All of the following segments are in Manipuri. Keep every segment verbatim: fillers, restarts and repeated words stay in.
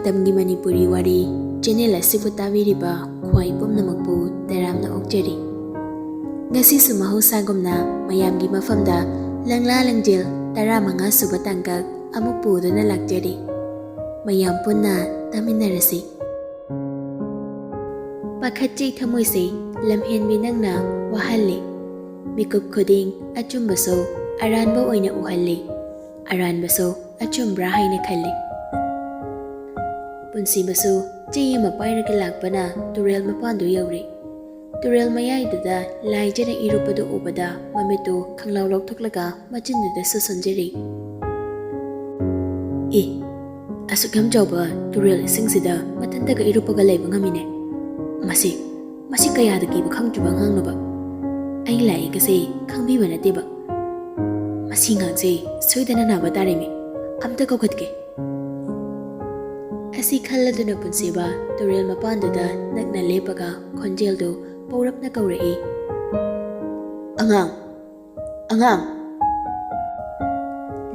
ꯃꯇꯝꯒꯤ ꯃꯅꯤꯄꯨꯔꯤ ꯋꯥꯔꯤ ꯆꯦꯅꯦꯜ ꯑꯁꯤꯕꯨ ꯇꯥꯕꯤꯔꯤꯕ ꯈ꯭ꯋꯥꯏ ꯄꯨꯝꯅꯃꯛꯄꯨ ꯇꯔꯥꯝꯅ ꯑꯣꯛꯆꯔꯤ꯫ ꯉꯁꯤꯁꯨ ꯃꯍꯧꯁꯥꯒꯨꯝꯅ ꯃꯌꯥꯝꯒꯤ ꯃꯐꯝꯗ ꯂꯪꯂꯥ ꯂꯪꯖꯦꯜ ꯇꯔꯥꯃꯉꯥ ꯁꯨꯕ ꯇꯥꯡꯀꯛ ꯑꯃꯨꯛ ꯄꯨꯗꯨꯅ ꯂꯥꯛꯆꯔꯤ꯫ ꯃꯌꯥꯝ ꯄꯨꯟꯅ ꯇꯥꯃꯤꯟꯅꯔꯁꯤ꯫ ꯄꯥꯈꯠꯆꯩ ꯊꯃꯣꯏꯁꯦ, ꯂꯝꯍꯦꯟꯕꯤ ꯅꯪꯅ ꯋꯥꯍꯜꯂꯤ꯫ ꯃꯤꯀꯨꯞ ꯈꯨꯗꯤꯡ ꯑꯆꯨꯝꯕꯁꯨ ꯑꯔꯥꯟꯕ ꯑꯣꯏꯅ ꯎꯍꯜꯂꯤ, ꯑꯔꯥꯟꯕꯁꯨ ꯑꯆꯨꯝꯕ꯭ꯔꯥ ꯍꯥꯏꯅ ꯈꯜꯂꯤ꯫ ꯄꯨꯟꯁꯤꯕꯁꯨ ꯆꯩ ꯑꯃ ꯄꯥꯏꯔꯒ ꯂꯥꯛꯄꯅ ꯇꯨꯔꯦꯜ ꯃꯄꯥꯟꯗꯨ ꯌꯧꯔꯦ꯫ ꯇꯨꯔꯦꯜ ꯃꯌꯥꯏꯗꯨꯗ ꯂꯥꯏꯖꯅ ꯏꯔꯨꯞꯄꯗꯨ ꯎꯕꯗ ꯃꯃꯤꯠꯇꯨ ꯈꯪꯂꯥꯎ ꯂꯧꯊꯣꯛꯂꯒ ꯃꯆꯤꯟꯗꯨꯗꯁꯨ ꯁꯣꯟꯖꯔꯤ꯫ "ꯑꯦ, ꯑꯁꯨꯛ ꯌꯥꯝ ꯆꯥꯎꯕ ꯇꯨꯔꯦꯜ ꯏꯁꯤꯡꯁꯤꯗ ꯃꯊꯟꯇꯒ ꯏꯔꯨꯞꯄꯒ ꯂꯩꯕ ꯉꯝꯃꯤꯅꯦ꯫ ꯃꯁꯤ, ꯃꯁꯤ ꯀꯌꯥꯗ ꯀꯤꯕ ꯈꯪꯗ꯭ꯔꯤꯕ ꯑꯉꯥꯡꯅꯣꯕ? ꯑꯩ ꯂꯥꯛꯏꯒꯁꯦ ꯈꯪꯕꯤꯕ ꯅꯠꯇꯦꯕ꯫ ꯃꯁꯤ ꯑꯉꯥꯡꯁꯦ ꯁꯣꯏꯗꯅ ꯅꯥꯕ ꯇꯥꯔꯦꯃꯤ꯫ ꯑꯝꯇ ꯀꯧꯈꯠꯀꯦ꯫" ꯑꯁꯤ ꯈꯜꯂꯗꯨꯅ ꯄꯨꯟꯁꯤꯕ ꯇꯨꯔꯦꯜ ꯃꯄꯥꯟꯗꯨꯗ ꯅꯛꯅ ꯂꯦꯞꯄꯒ ꯈꯣꯟꯖꯦꯜꯗꯨ ꯄꯧꯔꯞꯅ ꯀꯧꯔꯛꯏ, "ꯑꯉꯥꯡ, ꯑꯉꯥꯡ!"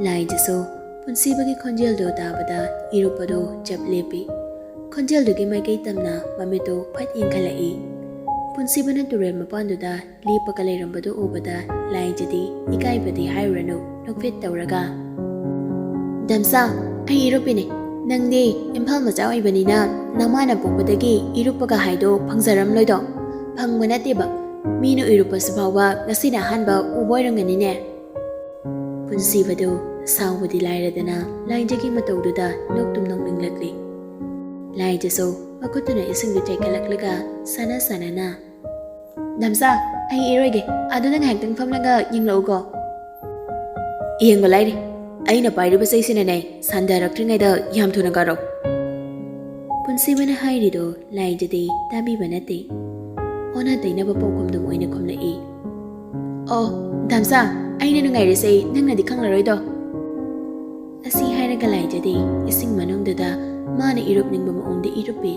ꯂꯥꯏꯖꯁꯨ ꯄꯨꯟꯁꯤꯕꯒꯤ ꯈꯣꯟꯖꯦꯜꯗꯨ ꯇꯥꯕꯗ ꯏꯔꯨꯞꯄꯗꯨ ꯆꯞ ꯂꯦꯞꯄꯤ꯫ ꯈꯣꯟꯖꯦꯜꯗꯨꯒꯤ ꯃꯥꯏꯀꯩ ꯇꯝꯅ ꯃꯃꯤꯠꯇꯨ ꯐꯠ ꯌꯦꯡꯈꯠꯂꯛꯏ꯫ ꯄꯨꯟꯁꯤꯕꯅ ꯇꯨꯔꯦꯜ ꯃꯄꯥꯟꯗꯨꯗ ꯂꯦꯞꯄꯒ ꯂꯩꯔꯝꯕꯗꯨ ꯎꯕꯗ ꯂꯥꯏꯖꯗꯤ ꯏꯀꯥꯏꯕꯗꯤ ꯍꯥꯏꯔꯨꯔꯅꯨ, ꯅꯣꯛꯐꯦꯠ ꯇꯧꯔꯒ, "ꯗꯝꯆꯥ, ꯑꯩ ꯏꯔꯨꯞꯄꯤꯅꯦ꯫ ꯅꯪꯗꯤ ꯏꯝꯐꯥꯜ ꯃꯆꯥ ꯑꯣꯏꯕꯅꯤꯅ ꯅꯃꯥꯅ ꯄꯣꯛꯄꯗꯒꯤ ꯏꯔꯨꯞꯄꯒ ꯍꯥꯏꯗꯣ ꯐꯪꯖꯔꯝꯂꯣꯏꯗꯣ? ꯐꯪꯕ ꯅꯠꯇꯦꯕ꯫ ꯃꯤꯅ ꯏꯔꯨꯞꯄꯁꯤ ꯐꯥꯎꯕ ꯉꯁꯤꯅ ꯑꯍꯥꯟꯕ ꯎꯕ ꯑꯣꯏꯔꯝꯒꯅꯤꯅꯦ꯫" ꯄꯨꯟꯁꯤꯕꯗꯨ ꯁꯥꯎꯕꯗꯤ ꯂꯥꯏꯔꯗꯅ ꯂꯥꯏꯖꯒꯤ ꯃꯇꯧꯗꯨꯗ ꯅꯣꯛꯇꯨꯝ ꯅꯣꯛꯅꯤꯡꯂꯛꯂꯤ꯫ ꯂꯥꯏꯖꯁꯨ ꯃꯈꯨꯠꯇꯨꯅ ꯏꯁꯤꯡꯗꯨ ꯆꯥꯏꯈꯠꯂꯛꯂꯒ ꯁꯥꯟꯅ ꯁꯥꯟꯅꯅ, "ꯗꯝꯆꯥ, ꯑꯩ ꯏꯔꯣꯏꯒꯦ꯫ ꯑꯗꯨ ꯅꯪ ꯉꯥꯏꯍꯥꯛꯇꯪ ꯐꯝꯂꯒ ꯌꯦꯡꯂꯛꯎꯀꯣ꯫" "ꯌꯦꯡꯕ ꯂꯥꯏꯔꯤ꯫ ꯑꯩꯅ ꯄꯥꯏꯔꯤꯕ ꯆꯩꯁꯤꯅꯅꯦ, ꯁꯥꯟꯊꯔꯛꯇ꯭ꯔꯤꯉꯩꯗ ꯌꯥꯝ ꯊꯨꯅ ꯀꯥꯔꯛꯎ꯫" ꯄꯨꯟꯁꯤꯕꯅ ꯍꯥꯏꯔꯤꯗꯣ ꯂꯥꯏꯖꯗꯤ ꯇꯥꯕꯤꯕ ꯅꯠꯇꯦ꯫ ꯑꯣꯟꯅ ꯇꯩꯅꯕ ꯄꯥꯎꯈꯨꯝꯗꯨꯝ ꯑꯣꯏꯅ ꯈꯨꯝꯂꯛꯏ꯫ "ꯑꯣ, ꯗꯝꯆꯥ, ꯑꯩꯅ ꯅꯨꯡꯉꯥꯏꯔꯤꯁꯦ ꯅꯪꯅꯗꯤ ꯈꯪꯂꯔꯣꯏꯗꯣ꯫" ꯑꯁꯤ ꯍꯥꯏꯔꯒ ꯂꯥꯏꯖꯗꯤ ꯏꯁꯤꯡ ꯃꯅꯨꯡꯗꯨꯗ ꯃꯥꯅ ꯏꯔꯨꯞꯅꯤꯡꯕ ꯃꯑꯣꯡꯗ ꯏꯔꯨꯞꯄꯤ꯫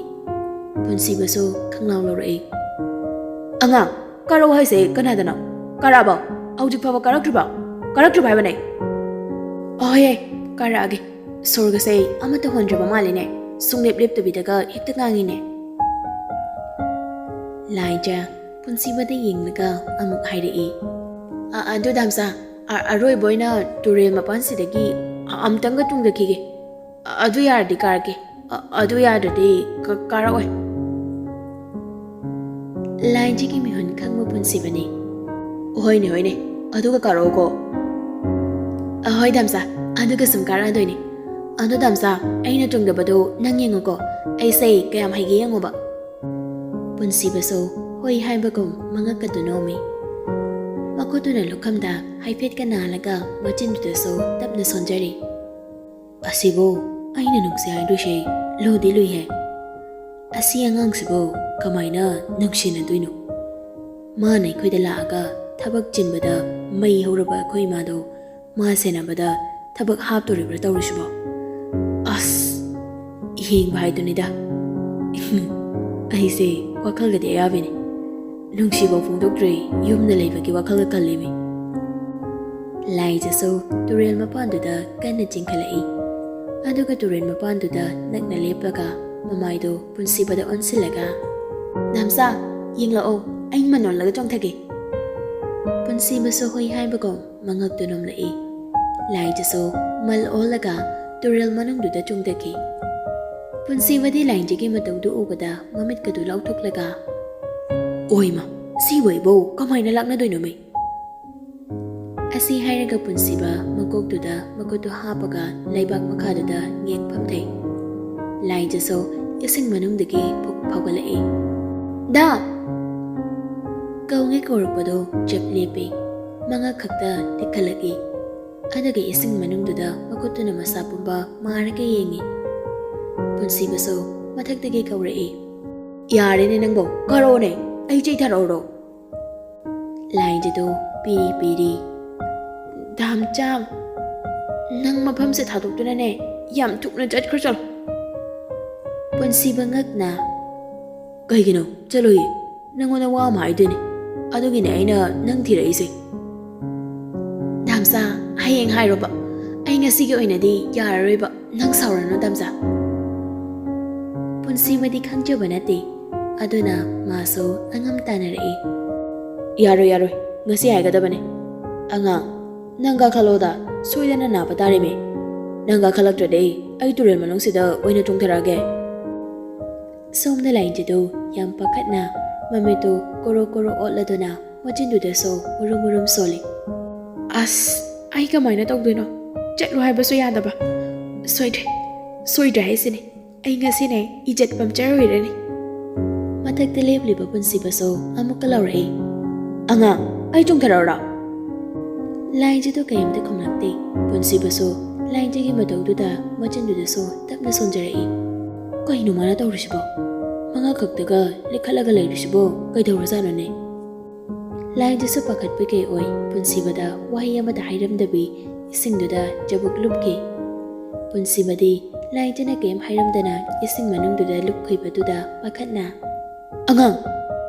ꯄꯨꯟꯁꯤꯕꯁꯨ ꯈꯪꯂꯥꯎ ꯂꯧꯔꯛꯏ꯫ "ꯑꯉꯥꯡ, ꯀꯥꯔꯛꯑꯣ ꯍꯥꯏꯁꯦ ꯀꯅꯥꯗꯅꯣ? ꯀꯥꯔꯛꯑꯕꯣ? ꯍꯧꯖꯤꯛ ꯐꯥꯎꯕ ꯀꯥꯔꯛꯇ꯭ꯔꯤꯕꯣ? ꯀꯥꯔꯛꯇ꯭ꯔꯤꯕꯣ ꯍꯥꯏꯕꯅꯦ?" "ꯑꯍꯣꯏ, ꯀꯥꯔꯛꯑꯒꯦ꯫ ꯁꯣꯔꯒꯁꯦ ꯑꯃꯠꯇ ꯍꯣꯟꯗ꯭ꯔꯕ ꯃꯥꯜꯂꯤꯅꯦ꯫ ꯁꯨꯡꯂꯦꯞ ꯂꯦꯞꯇꯕꯤꯗꯒ ꯍꯦꯛꯇ ꯉꯥꯡꯉꯤꯅꯦ꯫ ꯂꯥꯏꯖ ꯄꯨꯟꯁꯤꯕꯗ ꯌꯦꯡꯂꯒ ꯑꯃꯨꯛ ꯍꯥꯏꯔꯛꯏ, "ꯑ-, ꯑꯗꯨ ꯗꯥꯝꯆꯥ, ꯑ-, ꯑꯔꯣꯏꯕ ꯑꯣꯏꯅ ꯇꯨꯔꯦꯜ ꯃꯄꯥꯟꯁꯤꯗꯒꯤ ꯑ-, ꯑꯃꯨꯛꯇꯪꯒ ꯇꯨꯡꯗꯈꯤꯒꯦ꯫ ꯑ-, ꯑꯗꯨ ꯌꯥꯔꯗꯤ ꯀꯥꯔꯛꯀꯦ꯫ ꯑ-, ꯑꯗꯨ ꯌꯥꯗ꯭ꯔꯗꯤ ꯀ-, ꯀꯥꯔꯛꯑꯣꯏ꯫" ꯂꯥꯏꯖꯒꯤ ꯃꯤꯍꯨꯟ ꯈꯪꯕ ꯄꯨꯟꯁꯤꯕꯅꯤ꯫ "ꯍꯣꯏꯅꯦ, ꯍꯣꯏꯅꯦ, ꯑꯗꯨꯒ ꯀꯥꯔꯛꯑꯣꯀꯣ꯫" "ꯑꯍꯣꯏ ꯗꯥꯝꯆꯥ, ꯑꯗꯨꯒ ꯁꯨꯝ ꯀꯥꯔꯛꯑꯗꯣꯏꯅꯦ꯫ ꯑꯗꯣ ꯗꯥꯝꯆꯥ, ꯑꯩꯅ ꯇꯨꯡꯗꯕꯗꯣ ꯅꯪ ꯌꯦꯡꯉꯨꯀꯣ, ꯑꯩꯁꯦ ꯀꯌꯥꯝ ꯍꯩꯒꯦ ꯌꯦꯡꯉꯣꯕ꯫" ꯄꯨꯟꯁꯤꯕꯁꯨ ꯍꯣꯏ ꯍꯥꯏꯕꯒꯨꯝ ꯃꯉꯛꯀꯗꯨ ꯅꯣꯝꯃꯤ꯫ ꯃꯈꯨꯠꯇꯨꯅ ꯂꯨꯈꯝꯗ ꯍꯥꯏꯐꯦꯠꯀ ꯅꯥꯜꯂꯒ ꯃꯆꯤꯟꯗꯨꯗꯁꯨ ꯇꯞꯅ ꯁꯣꯟꯖꯔꯤ꯫ "ꯑꯁꯤꯕꯨ ꯑꯩꯅ ꯅꯨꯡꯁꯤ ꯍꯥꯏꯗꯣꯏꯁꯦ ꯂꯨꯗꯤ ꯂꯨꯏꯍꯦ꯫ ꯑꯁꯤ ꯑꯉꯥꯡꯁꯤꯕꯨ ꯀꯃꯥꯏꯅ ꯅꯨꯡꯁꯤꯅꯗꯣꯏꯅꯣ? ꯃꯥꯅ ꯑꯩꯈꯣꯏꯗ ꯂꯥꯛꯑꯒ ꯊꯕꯛ ꯆꯤꯟꯕꯗ ꯃꯩ ꯍꯧꯔꯕ ꯑꯩꯈꯣꯏ ꯏꯃꯥꯗꯣ ꯃꯥ ꯁꯦꯟꯅꯕꯗ ꯊꯕꯛ ꯍꯥꯞꯇꯣꯔꯤꯕ꯭ꯔꯥ ꯇꯧꯔꯤꯁꯤꯕꯣ? ꯑꯁ!" ꯌꯦꯡꯕ ꯍꯥꯏꯗꯨꯅꯤꯗ꯫ ꯑꯩꯁꯦ ꯋꯥꯈꯜꯒꯗꯤ ꯑꯌꯥꯕꯤꯅꯤ꯫ ꯅꯨꯡꯁꯤꯕ ꯐꯣꯡꯗꯣꯛꯇ꯭ꯔꯦ, ꯌꯨꯝꯗ ꯂꯩꯕꯒꯤ ꯋꯥꯈꯜꯒ ꯈꯜꯂꯤꯃꯤ꯫ ꯂꯥꯏꯖꯁꯨ ꯇꯨꯔꯦꯜ ꯃꯄꯥꯟꯗꯨꯗ ꯀꯟꯅ ꯆꯤꯡꯈꯠꯂꯛꯏ꯫ ꯑꯗꯨꯒ ꯇꯨꯔꯦꯜ ꯃꯄꯥꯟꯗꯨꯗ ꯅꯛꯅ ꯂꯦꯞꯄꯒ ꯃꯃꯥꯏꯗꯨ ꯄꯨꯟꯁꯤꯕꯗ ꯑꯣꯟꯁꯤꯜꯂꯒ, "ꯗꯥꯝꯆꯥ, ꯌꯦꯡꯂꯛꯑꯣ, ꯑꯩ ꯃꯅꯣꯜꯂꯒ ꯆꯣꯡꯊꯒꯦ꯫" ꯄꯨꯟꯁꯤꯕꯁꯨ ꯍꯣꯏ ꯍꯥꯏꯕꯒꯨꯝ ꯃꯉꯛꯇꯨ ꯅꯣꯝꯂꯛꯏ꯫ ꯂꯥꯏꯖꯁꯨ ꯃꯜ ꯑꯣꯜꯂꯒ ꯇꯨꯔꯦꯜ ꯃꯅꯨꯡꯗꯨꯗ ꯆꯣꯡꯊꯈꯤ꯫ ꯄꯨꯟꯁꯤꯕꯗꯤ ꯂꯥꯏꯖꯒꯤ ꯃꯇꯧꯗꯨ ꯎꯕꯗ ꯃꯃꯤꯠꯀꯗꯨ ꯂꯥꯎꯊꯣꯛꯂꯒ, "ꯑꯣꯏꯃ, ꯁꯤꯕꯨ ꯑꯩꯕꯨ ꯀꯃꯥꯏꯅ ꯂꯥꯛꯅꯗꯣꯏꯅꯣꯃꯤ?" ꯑꯁꯤ ꯍꯥꯏꯔꯒ ꯄꯨꯟꯁꯤꯕ ꯃꯀꯣꯛꯇꯨꯗ ꯃꯈꯨꯠꯇꯨ ꯍꯥꯞꯄꯒ ꯂꯩꯕꯥꯛ ꯃꯈꯥꯗꯨꯗ ꯉꯦꯛ ꯐꯝꯊꯩ꯫ ꯂꯥꯏꯖꯁꯨ ꯏꯁꯤꯡ ꯃꯅꯨꯡꯗꯒꯤ ꯐꯨꯛ ꯐꯥꯎꯒꯠꯂꯛꯏ꯫ "ꯗꯥ!" ꯀꯧꯒꯦ ꯀꯧꯔꯛꯄꯗꯣ ꯆꯞ ꯂꯦꯞꯄꯤ꯫ ꯃꯉꯛ ꯈꯛꯇ ꯇꯤꯛꯈꯠꯂꯛꯏ꯫ ꯑꯗꯨꯒ ꯏꯁꯤꯡ ꯃꯅꯨꯡꯗꯨꯗ ꯃꯈꯨꯠꯇꯨꯅ ꯃꯁꯥ ꯄꯨꯝꯕ ꯃꯥꯔꯒ ꯌꯦꯡꯉꯤ꯫ ꯄꯨꯟꯁꯤꯕꯁꯨ ꯃꯊꯛꯇꯒꯤ ꯀꯧꯔꯛꯏ꯫ "ꯌꯥꯔꯦꯅꯦ ꯅꯪꯕꯣ, ꯀꯥꯔꯛꯑꯣꯅꯦ, ꯑꯩ ꯆꯩꯊꯔꯛꯎꯔꯣ?" ꯂꯥꯏꯖꯗꯣ ꯄꯤꯔꯤ ꯄꯤꯔꯤ꯫ "ꯗꯥꯝꯆꯥ, ꯅꯪ ꯃꯐꯝꯁꯦ ꯊꯥꯗꯣꯛꯇꯨꯅꯅꯦ ꯌꯥꯝ ꯊꯨꯅ ꯆꯠꯈ꯭ꯔꯣ ꯆꯠꯂꯣ꯫" ꯄꯨꯟꯁꯤꯕ ꯉꯛꯅ, "ꯀꯩꯒꯤꯅꯣ? ꯆꯠꯂꯣꯏꯌꯦ꯫ ꯅꯪꯉꯣꯟꯗ ꯋꯥ ꯑꯃ ꯍꯥꯏꯗꯣꯏꯅꯦ꯫ ꯑꯗꯨꯒꯤꯅꯦ ꯑꯩꯅ ꯅꯪ ꯊꯤꯔꯛꯏꯁꯦ꯫" "ꯗꯥꯝꯆꯥ, ꯍꯌꯦꯡ ꯍꯥꯏꯔꯣꯕ꯫ ꯑꯩ ꯉꯁꯤꯒꯤ ꯑꯣꯏꯅꯗꯤ ꯌꯥꯔꯔꯣꯏꯕ꯫ ꯅꯪ ꯁꯥꯎꯔꯅꯨ ꯗꯥꯝꯆꯥ꯫" ꯄꯨꯟꯁꯤꯃꯗꯤ ꯈꯪꯖꯕ ꯅꯠꯇꯦ꯫ ꯑꯗꯨꯅ ꯃꯥꯁꯨ ꯑꯉꯝ ꯇꯥꯟꯅꯔꯛꯏ꯫ "ꯌꯥꯔꯣꯏ, ꯌꯥꯔꯣꯏ, ꯉꯁꯤ ꯍꯥꯏꯒꯗꯕꯅꯦ꯫ ꯑꯉꯥꯡ, ꯅꯪ ꯀꯥꯈꯠꯂꯣꯗ, ꯁꯣꯏꯗꯅ ꯅꯥꯕ ꯇꯥꯔꯦꯃꯤ꯫ ꯅꯪ ꯀꯥꯈꯠꯂꯛꯇ꯭ꯔꯗꯤ ꯑꯩ ꯇꯨꯔꯦꯜ ꯃꯅꯨꯡꯁꯤꯗ ꯑꯣꯏꯅ ꯆꯣꯡꯊꯔꯛꯑꯒꯦ꯫" ꯁꯣꯝꯗ ꯂꯥꯏꯟꯖꯤꯗꯨ ꯌꯥꯝ ꯄꯥꯈꯠꯅ ꯃꯃꯤꯠꯇꯨ ꯀꯣꯔꯣ ꯀꯣꯔꯣ ꯑꯣꯠꯂꯗꯨꯅ ꯃꯆꯤꯟꯗꯨꯗꯁꯨ ꯃꯨꯔꯨꯝ ꯃꯨꯔꯨꯝ ꯁꯣꯜꯂꯤ꯫ "ꯑꯁ, ꯑꯩ ꯀꯃꯥꯏꯅ ꯇꯧꯗꯣꯏꯅꯣ? ꯆꯠꯂꯣ ꯍꯥꯏꯕꯁꯨ ꯌꯥꯗꯕ꯫ ꯁꯣꯏꯗ꯭ꯔꯦ, ꯁꯣꯏꯗ꯭ꯔꯦ ꯍꯥꯏꯁꯤꯅꯤ꯫ ꯑꯩ ꯉꯁꯤꯅꯦ ꯏꯖꯠ ꯄꯝꯆꯔ ꯑꯣꯏꯔꯅꯤ꯫" ꯃꯊꯛꯇ ꯂꯦꯞꯂꯤꯕ ꯄꯨꯟꯁꯤꯕꯁꯨ ꯑꯃꯨꯛꯀ ꯂꯥꯎꯔꯛꯏ꯫ "ꯑꯉꯥꯡ, ꯑꯩ ꯆꯣꯡꯊꯔꯛꯎꯔꯣ?" ꯂꯥꯏꯟꯖꯤꯗꯨ ꯀꯔꯤꯝꯇ ꯈꯨꯝꯂꯛꯇꯦ꯫ ꯄꯨꯟꯁꯤꯕꯁꯨ ꯂꯥꯏꯟꯖꯤꯒꯤ ꯃꯇꯧꯗꯨꯗ ꯃꯆꯤꯟꯗꯨꯗꯁꯨ ꯇꯞꯅ ꯁꯣꯟꯖꯔꯛꯏ꯫ "ꯀꯩꯅꯣ ꯃꯥꯅ ꯇꯧꯔꯤꯁꯤꯕꯣ? ꯃꯉꯛ ꯈꯛꯇꯒ ꯂꯤꯈꯠꯂꯒ ꯂꯩꯔꯤꯁꯤꯕꯣ ꯀꯩꯗꯧꯔꯖꯥꯠꯅꯣꯅꯦ?" ꯂꯥꯏꯟꯖꯤꯁꯨ ꯄꯥꯈꯠꯄ ꯀꯩ ꯑꯣꯏ ꯄꯨꯟꯁꯤꯕꯗ ꯋꯥꯍꯩ ꯑꯃꯇ ꯍꯥꯏꯔꯝꯗꯕꯤ ꯏꯁꯤꯡꯗꯨꯗ ꯆꯕꯨꯛ ꯂꯨꯞꯈꯤ꯫ ꯄꯨꯟꯁꯤꯕꯗꯤ ꯂꯥꯏꯟꯖꯤꯅ ꯀꯔꯤꯝ ꯍꯥꯏꯔꯝꯗꯅ ꯏꯁꯤꯡ ꯃꯅꯨꯡꯗꯨꯗ ꯂꯨꯞꯈꯤꯕꯗꯨꯗ ꯄꯥꯈꯠꯅ, "ꯑꯉꯥꯡ,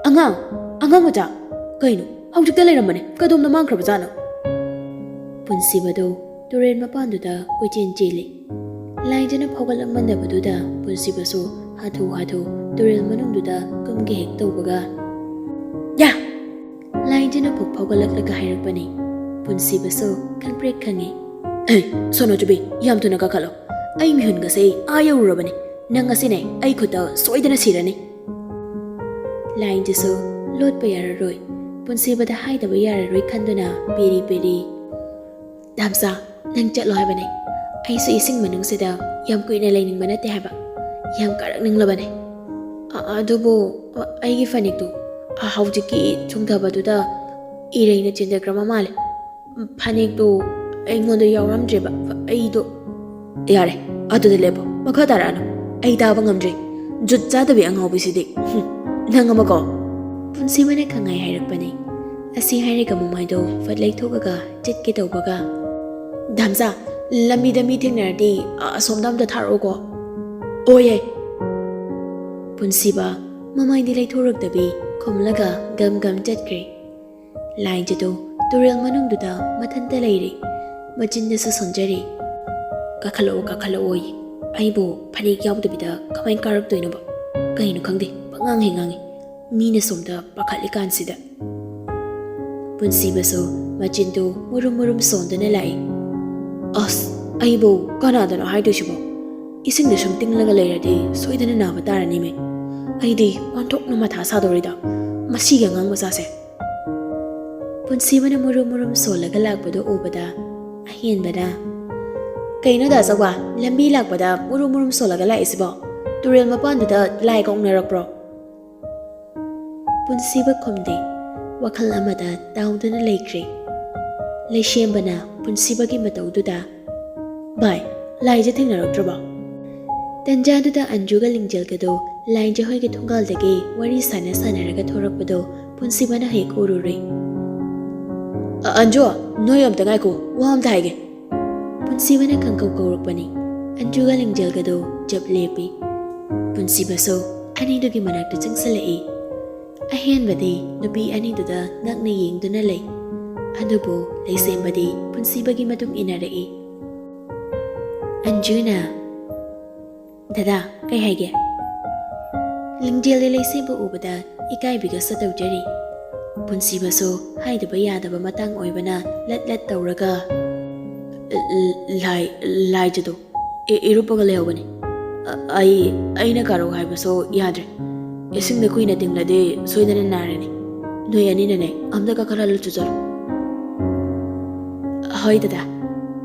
ꯑꯉꯥꯡ, ꯑꯉꯥꯡ ꯃꯆꯥ, ꯀꯩꯅꯣ ꯍꯧꯖꯤꯛꯇ ꯂꯩꯔꯝꯕꯅꯦ, ꯀꯗꯣꯝꯗ ꯃꯥꯡꯈ꯭ꯔꯕꯖꯥꯠꯅꯣ?" ꯄꯨꯟꯁꯤꯕꯗꯣ ꯇꯨꯔꯦꯜ ꯃꯄꯥꯟꯗꯨꯗ ꯀꯣꯏꯆꯦꯟ ꯆꯦꯜꯂꯤ꯫ ꯂꯥꯏꯟꯖꯤꯅ ꯐꯥꯎꯒꯠꯂꯛꯃꯟꯗꯕꯗꯨꯗ ꯄꯨꯟꯁꯤꯕꯁꯨ ꯍꯥꯊꯨ ꯍꯥꯊꯨ ꯇꯨꯔꯦꯜ ꯃꯅꯨꯡꯗꯨꯗ ꯀꯨꯝꯒꯦ ꯍꯦꯛ ꯇꯧꯕꯒ, "ꯌꯥ!" ꯂꯥꯏꯟꯖꯤꯅ ꯐꯨꯛ ꯐꯥꯎꯒꯠꯂꯛꯂꯒ ꯍꯥꯏꯔꯛꯄꯅꯤ꯫ ꯄꯨꯟꯁꯤꯕꯁꯨ ꯈꯪꯄ꯭ꯔꯦꯛ ꯈꯪꯉꯤ꯫ "ꯑꯦ, ꯁꯣꯅꯣꯆꯨꯕꯤ, ꯌꯥꯝ ꯊꯨꯅ ꯀꯥꯈꯠꯂꯣ꯫ ꯑꯩ ꯃꯤꯍꯨꯟꯒꯁꯦ ꯑꯥ ꯌꯧꯔꯨꯔꯕꯅꯤ꯫ ꯅꯪ ꯉꯁꯤꯅꯦ ꯑꯩ ꯈꯨꯠꯇ ꯁꯣꯏꯗꯅ ꯁꯤꯔꯅꯤ꯫" ꯂꯥꯏꯟꯖꯤꯁꯨ ꯂꯣꯠꯄ ꯌꯥꯔꯔꯣꯏ, ꯄꯨꯟꯁꯤꯕꯗ ꯍꯥꯏꯗꯕ ꯌꯥꯔꯔꯣꯏ ꯈꯟꯗꯨꯅ ꯄꯦꯔꯤ ꯄꯦꯔꯤ, "ꯗꯥꯝꯆꯥ, ꯅꯪ ꯆꯠꯂꯣ ꯍꯥꯏꯕꯅꯦ꯫ ꯑꯩꯁꯨ ꯏꯁꯤꯡ ꯃꯅꯨꯡꯁꯤꯗ ꯌꯥꯝ ꯀꯨꯏꯅ ꯂꯩꯅꯤꯡꯕ ꯅꯠꯇꯦ ꯍꯥꯏꯕ꯫ ꯌꯥꯝ ꯀꯥꯔꯛꯅꯤꯡꯂꯕꯅꯦ꯫ ꯑ-, ꯑꯗꯨꯕꯨ, ꯑ, ꯑꯩꯒꯤ ꯐꯅꯦꯛꯇꯨ, ꯑ, ꯍꯧꯖꯤꯛꯀꯤ ꯆꯣꯡꯊꯕꯗꯨꯗ ꯏꯔꯩꯅ ꯆꯦꯟꯖꯈ꯭ꯔꯕ ꯃꯥꯜꯂꯦ꯫ ꯐꯅꯦꯛꯇꯨ ꯑꯩꯉꯣꯟꯗ ꯌꯥꯎꯔꯝꯗ꯭ꯔꯦꯕ꯫ ꯑꯩꯗꯣ"꯫ "ꯌꯥꯔꯦ, ꯑꯗꯨꯗ ꯂꯦꯞꯄꯣ꯫ ꯃꯈꯥ ꯇꯥꯔꯛꯑꯅꯨ꯫ ꯑꯩ ꯇꯥꯕ ꯉꯝꯗ꯭ꯔꯦ꯫ ꯖꯨꯠ ꯆꯥꯗꯕꯤ ꯑꯉꯥꯎꯕꯤꯁꯤꯗꯤ꯫ ꯍꯨꯝ, ꯅꯪ ꯑꯃꯀꯣ꯫" ꯄꯨꯟꯁꯤꯕꯅ ꯈꯪꯍꯥꯏ ꯍꯥꯏꯔꯛꯄꯅꯤ꯫ ꯑꯁꯤ ꯍꯥꯏꯔꯒ ꯃꯃꯥꯏꯗꯣ ꯐꯠ ꯂꯩꯊꯣꯛꯑꯒ ꯆꯠꯀꯦ ꯇꯧꯕꯒ, "ꯗꯥꯝꯆꯥ, ꯂꯝꯕꯤꯗ ꯃꯤ ꯊꯦꯡꯅꯔꯗꯤ ꯑꯁꯣꯝꯗ ꯑꯝꯇ ꯊꯥꯔꯛꯎꯀꯣ꯫" "ꯑꯣ, ꯌꯥꯏ꯫" ꯄꯨꯟꯁꯤꯕ ꯃꯃꯥꯏꯗꯤ ꯂꯩꯊꯣꯔꯛꯇꯕꯤ ꯈꯨꯝꯂꯒ ꯒꯝ ꯒꯝ ꯆꯠꯈ꯭ꯔꯦ꯫ ꯂꯥꯏꯟꯖꯤꯗꯣ ꯇꯨꯔꯦꯜ ꯃꯅꯨꯡꯗꯨꯗ ꯃꯊꯟꯇ ꯂꯩꯔꯦ꯫ ꯃꯆꯤꯟꯗꯁꯨ ꯁꯣꯟꯖꯔꯤ꯫ "ꯀꯥꯈꯠꯂꯛꯑꯣ, ꯀꯥꯈꯠꯂꯛꯑꯣꯌꯦ꯫ ꯑꯩꯕꯨ ꯐꯅꯦꯛ ꯌꯥꯎꯗꯕꯤꯗ ꯀꯃꯥꯏꯅ ꯀꯥꯔꯛꯇꯣꯏꯅꯣꯕ? ꯀꯩꯅꯣ ꯈꯪꯗꯦ, ꯄꯉꯥꯡ ꯍꯦꯛ ꯉꯥꯡꯉꯤ꯫ ꯃꯤꯅ ꯁꯣꯝꯗ ꯄꯥꯈꯠꯂꯤꯀꯥꯟꯁꯤꯗ꯫ ꯄꯨꯟꯁꯤꯕꯁꯨ ꯃꯆꯤꯟꯗꯨ ꯃꯨꯔꯨꯝ ꯃꯨꯔꯨꯝ ꯁꯣꯟꯗꯨꯅ ꯂꯥꯛꯏ꯫ ꯑꯁ, ꯑꯩꯕꯨ ꯀꯅꯥꯗꯅꯣ ꯍꯥꯏꯗꯣꯏꯁꯤꯕꯣ? ꯏꯁꯤꯡꯗ ꯁꯨꯝ ꯇꯤꯡꯂꯒ ꯂꯩꯔꯗꯤ ꯁꯣꯏꯗꯅ ꯅꯥꯕ ꯇꯥꯔꯅꯤꯃꯦ꯫ ꯑꯩꯗꯤ ꯑꯣꯟꯊꯣꯛꯅ ꯃꯊꯥ ꯁꯥꯗꯧꯔꯤꯗ, ꯃꯁꯤꯒꯤ ꯑꯉꯥꯡ ꯃꯆꯥꯁꯦ꯫ ꯄꯨꯟꯁꯤꯕꯅ ꯃꯨꯔꯨꯝ ꯃꯨꯔꯨꯝ ꯁꯣꯜꯂꯒ ꯂꯥꯛꯄꯗꯨ ꯎꯕꯗ ꯑꯍꯦꯟꯕꯅ, "ꯀꯩꯅꯣꯗ ꯑꯆꯧꯕ, ꯂꯝꯕꯤ ꯂꯥꯛꯄꯗ ꯃꯨꯔꯨꯝ ꯃꯨꯔꯨꯝ ꯁꯣꯜꯂꯒ ꯂꯥꯛꯏꯁꯤꯕꯣ? ꯇꯨꯔꯦꯜ ꯃꯄꯥꯟꯗꯨꯗ ꯂꯥꯏ ꯀꯣꯛꯅꯔꯛꯄ꯭ꯔꯣ?" ꯄꯨꯟꯁꯤꯕ ꯈꯨꯝꯗꯦ, ꯋꯥꯈꯜ ꯑꯃꯗ ꯇꯥꯎꯗꯨꯅ ꯂꯩꯈ꯭ꯔꯦ꯫ ꯂꯩꯁꯦꯝꯕꯅ ꯄꯨꯟꯁꯤꯕꯒꯤ ꯃꯇꯧꯗꯨꯗ, "ꯚꯥꯏ, ꯂꯥꯏꯖ ꯊꯦꯡꯅꯔꯛꯇ꯭ꯔꯕꯣ?" ꯇꯟꯖꯥꯗꯨꯗ ꯑꯟꯖꯨꯒ ꯂꯤꯡꯖꯦꯜꯒꯗꯣ ꯂꯥꯏꯖ ꯍꯣꯏꯒꯤ ꯊꯣꯡꯒꯥꯜꯗꯒꯤ ꯋꯥꯔꯤ ꯁꯥꯟꯅ ꯁꯥꯟꯅꯔꯒ ꯊꯣꯔꯛꯄꯗꯣ ꯄꯨꯟꯁꯤꯕꯅ ꯍꯦꯛ ꯎꯔꯨꯔꯦ꯫ "ꯑ-, ꯑꯟꯖꯨ, ꯅꯣꯏ ꯑꯝꯇ ꯉꯥꯏꯈꯣ, ꯋꯥ ꯑꯝꯇ ꯍꯥꯏꯒꯦ꯫" ꯄꯨꯟꯁꯤꯕꯅ ꯈꯪꯀꯧ ꯀꯧꯔꯛꯄꯅꯤ꯫ ꯑꯟꯖꯨꯒ ꯂꯤꯡꯖꯦꯜꯒꯗꯣ ꯆꯞ ꯂꯦꯞꯄꯤ꯫ ꯄꯨꯟꯁꯤꯕꯁꯨ ꯑꯅꯤꯗꯨꯒꯤ ꯃꯅꯥꯛꯇ ꯆꯪꯁꯤꯜꯂꯛꯏ꯫ ꯑꯍꯦꯟꯕꯗꯤ ꯅꯨꯄꯤ ꯑꯅꯤꯗꯨꯗ ꯉꯛꯅ ꯌꯦꯡꯗꯨꯅ ꯂꯩ꯫ ꯑꯗꯨꯕꯨ ꯂꯩꯁꯦꯝꯕꯗꯤ ꯄꯨꯟꯁꯤꯕꯒꯤ ꯃꯇꯨꯡ ꯏꯟꯅꯔꯛꯏ꯫ ꯑꯟꯖꯨꯅ, "ꯗꯗꯥ, ꯀꯩ ꯍꯥꯏꯒꯦ?" ꯂꯤꯡꯖꯦꯜꯗꯤ ꯂꯩꯁꯦꯝꯕ ꯎꯕꯗ ꯏꯀꯥꯏꯕꯤꯒ ꯁꯠꯇꯧꯖꯔꯤ꯫ ꯄꯨꯟꯁꯤꯕꯁꯨ ꯍꯥꯏꯗꯕ ꯌꯥꯗꯕ ꯃꯇꯥꯡ ꯑꯣꯏꯕꯅ ꯂꯠ ꯂꯠ ꯇꯧꯔꯒ, "ꯂꯥꯏ, ꯂꯥꯏꯖꯗꯣ ꯏ-, ꯏꯔꯨꯞꯄꯒ ꯂꯩꯍꯧꯕꯅꯤ꯫ ꯑ-, ꯑꯩ, ꯑꯩꯅ ꯀꯥꯔꯛꯎ ꯍꯥꯏꯕꯁꯨ ꯌꯥꯗ꯭ꯔꯦ꯫ ꯏꯁꯤꯡꯗ ꯀꯨꯏꯅ ꯇꯤꯡꯂꯗꯤ ꯁꯣꯏꯗꯅ ꯅꯥꯔꯅꯤ꯫ ꯅꯣꯏ ꯑꯅꯤꯅꯅꯦ, ꯑꯝꯇ ꯀꯥꯈꯠꯍꯜꯂꯨ ꯆꯨꯆꯠꯂꯨ꯫" "ꯍꯣꯏ ꯗꯗꯥ꯫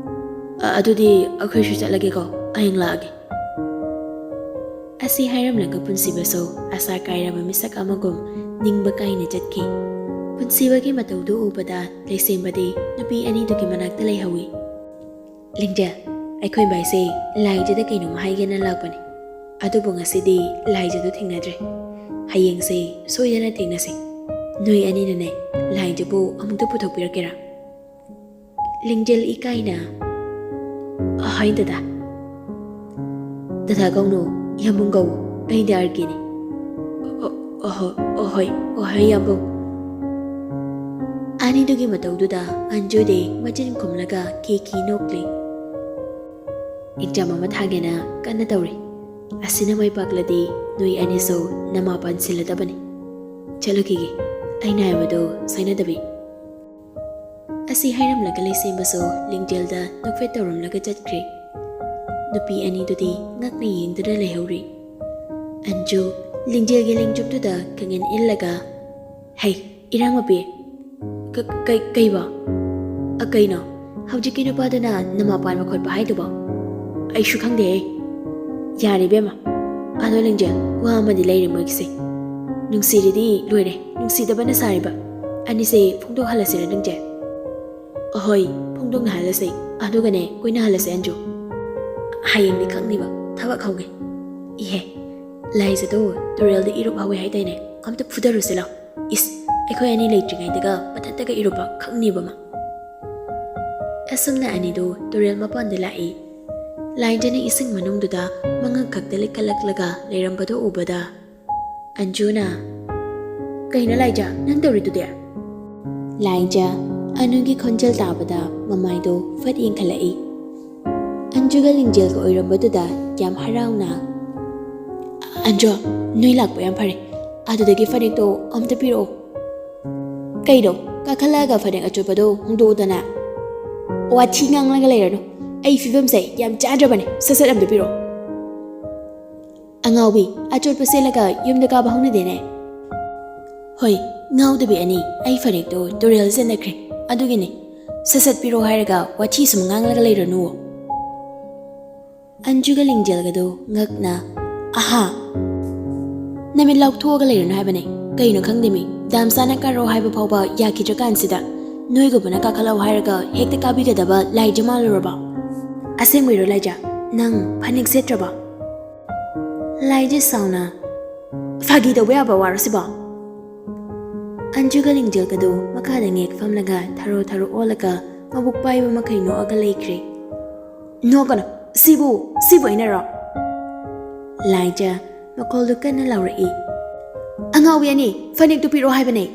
ꯑ-, ꯑꯗꯨꯗꯤ ꯑꯩꯈꯣꯏꯁꯨ ꯆꯠꯂꯒꯦꯀꯣ, ꯍꯌꯦꯡ ꯂꯥꯛꯑꯒꯦ꯫" ꯑꯁꯤ ꯍꯥꯏꯔꯝꯂꯒ ꯄꯨꯟꯁꯤꯕꯁꯨ ꯑꯁꯥ ꯀꯥꯏꯔꯕ ꯃꯤꯁꯛ ꯑꯃꯒꯨꯝ ꯅꯤꯡꯕ ꯀꯥꯏꯅ ꯆꯠꯈꯤ꯫ ꯄꯨꯟꯁꯤꯕꯒꯤ ꯃꯇꯧꯗꯨ ꯎꯕꯗ ꯂꯩꯁꯦꯝꯕꯗꯤ ꯅꯨꯄꯤ ꯑꯅꯤꯗꯨꯒꯤ ꯃꯅꯥꯛꯇ ꯂꯩꯍꯧꯏ꯫ "ꯂꯤꯡꯖꯦꯜ, ꯑꯩꯈꯣꯏ ꯚꯥꯏꯁꯦ ꯂꯥꯏꯖꯗ ꯀꯩꯅꯣꯝꯃ ꯍꯥꯏꯒꯦꯅ ꯂꯥꯛꯄꯅꯤ꯫ ꯑꯗꯨꯕꯨ ꯉꯁꯤꯗꯤ ꯂꯥꯏꯖꯗꯨ ꯊꯦꯡꯅꯗ꯭ꯔꯦ꯫ ꯍꯌꯦꯡꯁꯦ ꯁꯣꯏꯗꯅ ꯊꯦꯡꯅꯁꯤ꯫ ꯅꯣꯏ ꯑꯅꯤꯅꯅꯦ ꯂꯥꯏꯖꯕꯨ ꯑꯃꯨꯛꯇ ꯄꯨꯊꯣꯛꯄꯤꯔꯛꯀꯦꯔꯥ?" ꯂꯤꯡꯖꯦꯜ ꯏꯀꯥꯏꯅ, "ꯍꯣꯏ ꯗꯗꯥ꯫" "ꯗꯗꯥ ꯀꯧꯅꯨ, ꯌꯥꯝꯕꯨꯡ ꯀꯧ꯫ ꯑꯩꯗꯤ ꯑꯥꯔ ꯀꯦꯅꯤ꯫" "ꯑ-, ꯑꯍꯣ-, ꯑꯍꯣꯏ, ꯑꯍꯣꯏ, ꯌꯥꯝꯕꯨꯡ꯫" ꯑꯅꯤꯗꯨꯒꯤ ꯃꯇꯧꯗꯨꯗ ꯑꯟꯖꯨꯗꯤ ꯃꯆꯤꯟ ꯈꯨꯝꯂꯒ ꯈꯤ ꯈꯤ ꯅꯣꯛꯂꯤ꯫ ꯑꯦꯛꯖꯥꯝ ꯑꯃ ꯊꯥꯒꯦꯅ ꯀꯟꯅ ꯇꯧꯔꯤ꯫ ꯑꯁꯤꯅ ꯃꯥꯏ ꯄꯥꯛꯂꯗꯤ ꯅꯣꯏ ꯑꯅꯤꯁꯨ ꯅꯃꯥ ꯄꯥꯟꯁꯤꯜꯂꯗꯕꯅꯤ꯫ ꯆꯠꯂꯨꯈꯤꯒꯦ, ꯑꯩꯅ ꯍꯥꯏꯕꯗꯣ ꯁꯣꯏꯅꯗꯕꯤ꯫ ꯑꯁꯤ ꯍꯥꯏꯔꯝꯂꯒ ꯂꯩꯁꯦꯝꯕꯁꯨ ꯂꯤꯡꯖꯦꯜꯗ ꯅꯣꯛꯐꯦꯠ ꯇꯧꯔꯝꯂꯒ ꯆꯠꯈ꯭ꯔꯦ꯫ ꯅꯨꯄꯤ ꯑꯅꯤꯗꯨꯗꯤ ꯉꯛꯅ ꯌꯦꯡꯗꯨꯅ ꯂꯩꯍꯧꯔꯤ꯫ ꯑꯟꯖꯨ ꯂꯤꯡꯖꯦꯜꯒꯤ ꯂꯦꯡꯖꯨꯝꯗꯨꯗ ꯀꯪꯉꯦꯟ ꯏꯜꯂꯒ, "ꯍꯩ, ꯏꯔꯥꯡ ꯃꯄꯤ, ꯀ-, ꯀꯩ-, ꯀꯩꯕꯣ? ꯑ, ꯀꯩꯅꯣ? ꯍꯧꯖꯤꯛꯀꯤ ꯅꯨꯄꯥꯗꯨꯅ ꯅꯃꯥ ꯄꯥꯟꯕ ꯈꯣꯠꯄ ꯍꯥꯏꯗꯨꯕꯣ? ꯑꯩꯁꯨ ꯈꯪꯗꯦꯍꯦ꯫ ꯌꯥꯔꯦ ꯏꯕꯦꯝꯃ꯫ ꯑꯗꯣ ꯂꯤꯡꯖꯦꯜ, ꯋꯥ ꯑꯃꯗꯤ ꯂꯩꯔꯦ ꯃꯣꯏꯒꯤꯁꯦ꯫ ꯅꯨꯡꯁꯤꯔꯤꯗꯤ ꯂꯣꯏꯔꯦ, ꯅꯨꯡꯁꯤꯗꯕꯅ ꯁꯥꯔꯤꯕ꯫ ꯑꯅꯤꯁꯦ ꯐꯣꯡꯗꯣꯛꯍꯜꯂꯁꯤꯔ ꯂꯤꯡꯖꯦꯜ?" "ꯑꯍꯣꯏ, ꯐꯣꯡꯗꯣꯛꯅꯍꯜꯂꯁꯦ꯫ ꯑꯗꯨꯒꯅꯦ, ꯀꯣꯏꯅꯍꯜꯂꯁꯦ ꯑꯟꯖꯨ꯫ ꯍꯌꯦꯡꯗꯤ ꯈꯪꯅꯤꯕ ꯊꯕꯛ ꯍꯧꯒꯦ꯫ ꯏꯍꯦ, ꯂꯥꯏꯖꯗꯣ ꯇꯨꯔꯦꯜꯗ ꯏꯔꯨꯞ ꯍꯧꯋꯦ ꯍꯥꯏꯗꯥꯏꯅꯦ? ꯑꯝꯇ ꯐꯨꯗꯔꯨꯁꯤ ꯂꯥꯎ꯫ ꯏꯁ, ꯑꯩꯈꯣꯏ ꯑꯅꯤ ꯂꯩꯇ꯭ꯔꯤꯉꯩꯗꯒ ꯃꯊꯟꯇꯒ ꯏꯔꯨꯞꯄ ꯈꯪꯅꯤꯕ ꯃꯥ꯫" ꯑꯁꯨꯝꯅ ꯑꯅꯤꯗꯨ ꯇꯨꯔꯦꯜ ꯃꯄꯥꯟꯗ ꯂꯥꯛꯏ꯫ ꯂꯥꯏꯖꯅ ꯏꯁꯤꯡ ꯃꯅꯨꯡꯗꯨꯗ ꯃꯉꯛ ꯈꯛꯇ ꯂꯤꯛꯈꯠꯂꯛꯂꯒ ꯂꯩꯔꯝꯕꯗꯨ ꯎꯕꯗ ꯑꯟꯖꯨꯅ, "ꯀꯩꯅꯣ ꯂꯥꯏꯖ, ꯅꯪ ꯇꯧꯔꯤꯗꯨꯗꯤ?" ꯂꯥꯏꯖ ꯑꯅꯨꯒꯤ ꯈꯣꯟꯖꯦꯜ ꯇꯥꯕꯗ ꯃꯃꯥꯏꯗꯣ ꯐꯠ ꯌꯦꯡꯈꯠꯂꯛꯏ꯫ ꯑꯟꯖꯨꯒ ꯂꯤꯡꯖꯦꯜꯒ ꯑꯣꯏꯔꯝꯕꯗꯨꯗ ꯌꯥꯝ ꯍꯔꯥꯎꯅ, "ꯑꯟꯖꯨ, ꯅꯣꯏ ꯂꯥꯛꯄ ꯌꯥꯝ ꯐꯔꯦ꯫ ꯑꯗꯨꯗꯒꯤ ꯐꯅꯦꯛꯇꯣ ꯑꯝꯇ ꯄꯤꯔꯛꯑꯣ꯫" "ꯀꯩꯅꯣ, ꯀꯥꯈꯠꯂꯛꯑꯒ ꯐꯅꯦꯛ ꯑꯆꯣꯠꯄꯗꯣ ꯍꯣꯡꯗꯣꯛꯎꯗꯅ꯫ ꯋꯥꯊꯤ ꯉꯥꯡꯂꯒ ꯂꯩꯔꯅꯨ꯫ ꯑꯩ ꯐꯤꯕꯝꯁꯦ ꯌꯥꯝ ꯆꯥꯗ꯭ꯔꯕꯅꯦ꯫ ꯁꯠ ꯁꯠ ꯑꯝꯇ ꯄꯤꯔꯛꯑꯣ꯫" "ꯑꯉꯥꯎꯕꯤ, ꯑꯆꯣꯠꯄ ꯁꯦꯠꯂꯒ ꯌꯨꯝꯗ ꯀꯥꯕ ꯍꯧꯅꯗꯦꯅꯦ꯫" "ꯍꯣꯏ, ꯉꯥꯎꯗꯕꯤ ꯑꯅꯤ, ꯑꯩ ꯐꯅꯦꯛꯇꯣ ꯇꯨꯔꯦꯜ ꯆꯦꯟꯅꯈ꯭ꯔꯦ, ꯑꯗꯨꯒꯤꯅꯦ꯫ ꯁꯠ ꯁꯠ ꯄꯤꯔꯛꯑꯣ ꯍꯥꯏꯔꯒ ꯋꯥꯊꯤ ꯁꯨꯝ ꯉꯥꯡꯂꯒ ꯂꯩꯔꯅꯨ꯫" ꯑꯟꯖꯨꯒ ꯂꯤꯡꯖꯦꯜꯒꯗꯣ ꯉꯛꯅ, "ꯑꯍꯥ, ꯅꯃꯤꯠ ꯂꯥꯎꯊꯣꯛꯑꯒ ꯂꯩꯔꯅꯨ ꯍꯥꯏꯕꯅꯦ꯫ ꯀꯩꯅꯣ ꯈꯪꯗꯦꯃꯤ, ꯗꯥꯝꯆꯥꯅ ꯀꯥꯔꯛꯑꯣ ꯍꯥꯏꯕ ꯐꯥꯎꯕ ꯌꯥꯈꯤꯗ꯭ꯔꯀꯥꯟꯁꯤꯗ ꯅꯣꯏꯒꯨꯝꯕꯅ ꯀꯥꯈꯠꯂꯛꯑꯣ ꯍꯥꯏꯔꯒ ꯍꯦꯛꯇ ꯀꯥꯕꯤꯒꯗꯕ ꯂꯥꯏꯖ ꯃꯥꯜꯂꯨꯔꯕ? ꯑꯁꯦꯡꯕꯩꯔꯣ ꯂꯥꯏꯖ? ꯅꯪ ꯐꯅꯦꯛ ꯁꯦꯠꯇ꯭ꯔꯕꯣ?" ꯂꯥꯏꯖ ꯁꯥꯎꯅ, "ꯐꯥꯒꯤ ꯇꯧꯕ ꯌꯥꯕ ꯋꯥꯔꯣ ꯁꯤꯕꯣ?" ꯑꯟꯖꯨꯒ ꯂꯤꯡꯖꯦꯜꯒꯗꯣ ꯃꯈꯥꯗ ꯉꯦꯛ ꯐꯝꯂꯒ ꯊꯔꯣ ꯊꯔꯣ ꯑꯣꯜꯂꯒ ꯃꯕꯨꯛ ꯄꯥꯏꯕ ꯃꯈꯩ ꯅꯣꯛꯑꯒ ꯂꯩꯈ꯭ꯔꯦ꯫ "ꯅꯣꯛꯀꯅꯨ, ꯁꯤꯕꯨ, ꯁꯤꯕꯨ ꯑꯩꯅꯔꯣ?" ꯂꯥꯏꯖ ꯃꯈꯣꯜꯗꯨ ꯀꯟꯅ ꯂꯥꯎꯔꯛꯏ꯫ "ꯑꯉꯥꯎꯕꯤ ꯑꯅꯤ, ꯐꯅꯦꯛꯇꯨ ꯄꯤꯔꯛꯑꯣ ꯍꯥꯏꯕꯅꯦ!"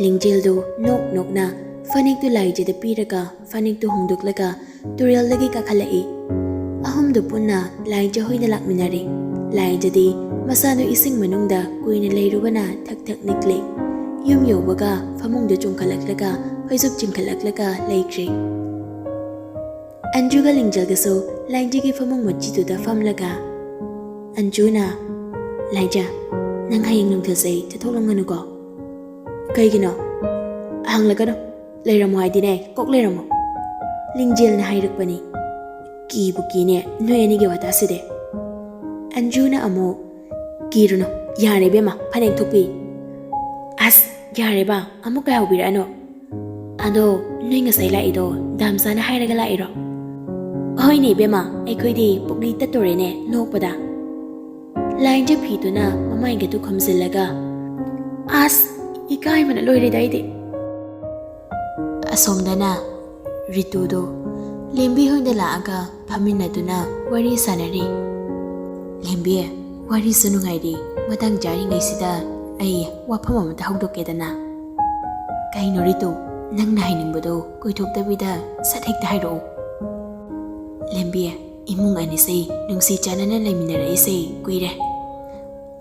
ꯂꯤꯡꯖꯦꯜꯗꯨ ꯅꯣꯛ ꯅꯣꯛꯅ ꯐꯅꯦꯛꯇꯨ ꯂꯥꯏꯖꯗ ꯄꯤꯔꯒ ꯐꯅꯦꯛꯇꯨ ꯍꯣꯡꯗꯣꯛꯂꯒ ꯇꯨꯔꯦꯜꯗꯒꯤ ꯀꯥꯈꯠꯂꯛꯏ꯫ ꯑꯗꯨ ꯄꯨꯟꯅ ꯂꯥꯏꯖ ꯍꯣꯏꯗ ꯂꯥꯛꯃꯤꯟꯅꯔꯦ꯫ ꯂꯥꯏꯖꯗꯤ ꯃꯁꯥꯗꯨ ꯏꯁꯤꯡ ꯃꯅꯨꯡꯗ ꯀꯨꯏꯅ ꯂꯩꯔꯨꯕꯅ ꯊꯛ ꯊꯛ ꯅꯤꯛꯂꯦ꯫ ꯌꯨꯝ ꯌꯧꯕꯒ ꯐꯃꯨꯡꯗ ꯆꯣꯡꯈꯠꯂꯛꯂꯒ ꯐꯩꯖꯨꯞ ꯆꯤꯡꯈꯠꯂꯛꯂꯒ ꯂꯩꯈ꯭ꯔꯦ꯫ ꯑꯟꯖꯨꯒ ꯂꯤꯡꯖꯒꯁꯨ ꯂꯥꯏꯖꯒꯤ ꯐꯃꯨꯡ ꯃꯆꯤꯗꯨꯗ ꯐꯝꯂꯒ ꯑꯟꯖꯨꯅ, "ꯂꯥꯏꯖ, ꯅꯪ ꯍꯌꯦꯡ ꯅꯨꯡꯊꯤꯜꯁꯦ ꯆꯠꯊꯣꯛꯂꯝꯒꯅꯨꯀꯣ꯫" "ꯀꯩꯒꯤꯅꯣ?" "ꯍꯪꯂꯛꯀꯅꯨ, ꯂꯩꯔꯝꯃꯣ ꯍꯥꯏꯗꯤꯅꯦ ꯀꯣꯛ ꯂꯩꯔꯝꯃꯣ꯫" ꯂꯤꯡꯖꯦꯜꯅ ꯍꯥꯏꯔꯛꯄꯅꯤ꯫ "ꯀꯤꯕꯨ ꯀꯤꯅꯦ ꯅꯣꯏ ꯑꯅꯤꯒꯤ ꯋꯥꯇꯥꯁꯤꯗꯤ꯫" ꯑꯟꯖꯨꯅ ꯑꯃꯨꯛ, "ꯀꯤꯔꯨꯅꯨ, ꯌꯥꯔꯦ ꯏꯕꯦꯝꯃ, ꯐꯅꯦꯛ ꯊꯨꯞꯄꯤ꯫" "ꯑꯁ, ꯌꯥꯔꯦꯕ, ꯑꯃꯨꯛ ꯀꯩ ꯍꯧꯕꯤꯔꯛꯑꯅꯣ?" "ꯑꯗꯣ ꯅꯣꯏ ꯉꯁꯥꯏ ꯂꯥꯛꯏꯗꯣ ꯗꯥꯝꯆꯥꯅ ꯍꯥꯏꯔꯒ ꯂꯥꯛꯏꯔꯣ?" "ꯍꯣꯏꯅꯦ ꯏꯕꯦꯝꯃ, ꯑꯩꯈꯣꯏꯗꯤ ꯄꯨꯛꯂꯤ ꯇꯠꯇꯣꯔꯦꯅꯦ ꯅꯣꯛꯄꯗ꯫" ꯂꯥꯏꯖ ꯐꯤꯗꯨꯅ ꯃꯃꯥꯏꯒꯗꯨ ꯈꯨꯝꯖꯤꯜꯂꯒ, "ꯑꯁ, ꯏꯀꯥꯏꯕꯅ ꯂꯣꯏꯔꯦꯗ ꯑꯩꯗꯤ꯫" ꯑꯁꯣꯝꯗꯅ ꯔꯤꯇꯨꯗꯨ ꯂꯦꯝꯕꯤ ꯍꯣꯏꯗ ꯂꯥꯛꯑꯒ ꯐꯝꯃꯤꯟꯅꯗꯨꯅ ꯋꯥꯔꯤ ꯁꯥꯟꯅꯔꯤ꯫ "ꯂꯦꯝꯕꯤ, ꯋꯥꯔꯤꯁꯨ ꯅꯨꯡꯉꯥꯏꯔꯤ, ꯃꯇꯥꯡ ꯆꯥꯔꯤꯉꯩꯁꯤꯗ ꯑꯩ ꯋꯥꯐꯝ ꯑꯃꯇ ꯍꯧꯗꯣꯛꯀꯦꯗꯅ꯫" "ꯀꯩꯅꯣ ꯔꯤꯇꯨ, ꯅꯪꯅ ꯍꯥꯏꯅꯤꯡꯕꯗꯣ ꯀꯣꯏꯊꯣꯛꯇꯕꯤꯗ ꯁꯠ ꯍꯦꯛꯇ ꯍꯥꯏꯔꯛꯑꯣ꯫" "ꯂꯦꯝꯕꯤ, ꯏꯃꯨꯡ ꯑꯅꯤꯁꯦ ꯅꯨꯡꯁꯤ ꯆꯥꯟꯅꯅ ꯂꯩꯃꯤꯟꯅꯔꯛꯏꯁꯦ ꯀꯨꯏꯔꯦ꯫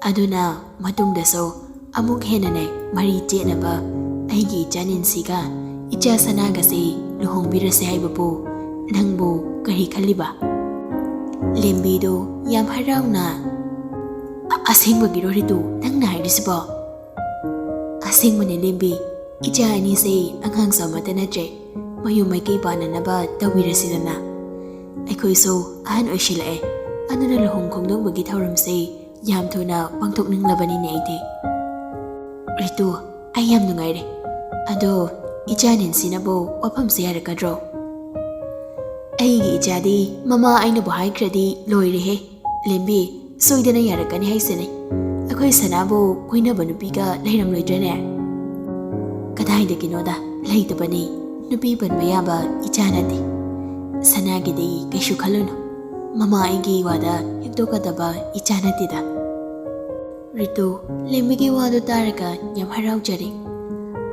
ꯑꯗꯨꯅ ꯃꯇꯨꯡꯗꯁꯨ ꯑꯃꯨꯛ ꯍꯦꯟꯅꯅꯦ ꯃꯔꯤ ꯆꯦꯠꯅꯕ ꯑꯩꯒꯤ ꯏꯆꯥ ꯅꯦꯟꯁꯤꯒ ꯏꯆꯥ ꯁꯅꯥꯒꯁꯦ ꯂꯨꯍꯣꯡꯕꯤꯔꯁꯦ ꯍꯥꯏꯕꯕꯨ ꯅꯪꯕꯨ ꯀꯔꯤ ꯈꯜꯂꯤꯕ?" ꯂꯦꯝꯕꯤꯗꯨ ꯌꯥꯝ ꯍꯔꯥꯎꯅ, "ꯑ-, ꯑꯁꯦꯡꯕꯒꯤꯔꯣ ꯔꯤꯇꯨ ꯅꯪꯅ ꯍꯥꯏꯔꯤꯁꯤꯕꯣ?" "ꯑꯁꯦꯡꯕꯅꯦ ꯂꯦꯝꯕꯤ, ꯏꯆꯥ ꯑꯅꯤꯁꯦ ꯑꯉꯥꯡꯁꯨ ꯑꯃꯠꯇ ꯅꯠꯇ꯭ꯔꯦ, ꯃꯌꯨꯝ ꯃꯥꯏꯀꯩ ꯄꯥꯟꯅꯅꯕ ꯇꯧꯕꯤꯔꯁꯤꯗꯅ꯫ ꯑꯩꯈꯣꯏꯁꯨ ꯑꯍꯟ ꯑꯣꯏꯁꯤꯜꯂꯛꯑꯦ, ꯑꯗꯨꯅ ꯂꯨꯍꯣꯡ ꯈꯣꯡꯗꯣꯡꯕꯒꯤ ꯊꯧꯔꯝꯁꯦ ꯌꯥꯝ ꯊꯨꯅ ꯄꯥꯡꯊꯣꯛꯅꯤꯡꯂꯕꯅꯤꯅꯦ ꯑꯩꯗꯤ꯫" "ꯔꯤꯇꯨ, ꯑꯩ ꯌꯥꯝ ꯅꯨꯡꯉꯥꯏꯔꯦ꯫ ꯑꯗꯣ ꯏꯆꯥ ꯅꯦꯟꯁꯤꯅꯕꯨ ꯋꯥꯐꯝꯁꯦ ꯌꯥꯔꯛꯀꯗ꯭ꯔꯣ?" "ꯑꯩꯒꯤ ꯏꯆꯥꯗꯤ ꯃꯃꯥ ꯑꯩꯅꯕꯨ ꯍꯥꯏꯈ꯭ꯔꯗꯤ ꯂꯣꯏꯔꯦꯍꯦ꯫ ꯂꯦꯝꯕꯤ, ꯁꯣꯏꯗꯅ ꯌꯥꯔꯛꯀꯅꯤ ꯍꯥꯏꯁꯤꯅꯦ꯫ ꯑꯩꯈꯣꯏ ꯁꯅꯥꯕꯨ ꯀꯣꯏꯅꯕ ꯅꯨꯄꯤꯒ ꯂꯩꯔꯝꯂꯣꯏꯗ꯭ꯔꯅꯦ?" "ꯀꯗꯥꯏꯗꯒꯤꯅꯣꯗ, ꯂꯩꯇꯕꯅꯤ꯫ ꯅꯨꯄꯤ ꯄꯟꯕ ꯌꯥꯕ ꯏꯆꯥ ꯅꯠꯇꯦ꯫ ꯁꯅꯥꯒꯤꯗꯤ ꯀꯩꯁꯨ ꯈꯜꯂꯨꯅꯨ꯫ ꯃꯃꯥ ꯑꯩꯒꯤ ꯋꯥꯗ ꯍꯤꯛꯇꯣꯛꯀꯗꯕ ꯏꯆꯥ ꯅꯠꯇꯦꯗ꯫" "ꯔꯤꯇꯨ, ꯂꯦꯝꯕꯤꯒꯤ ꯋꯥꯗꯨ ꯇꯥꯔꯒ ꯌꯥꯝ ꯍꯔꯥꯎꯖꯔꯦ꯫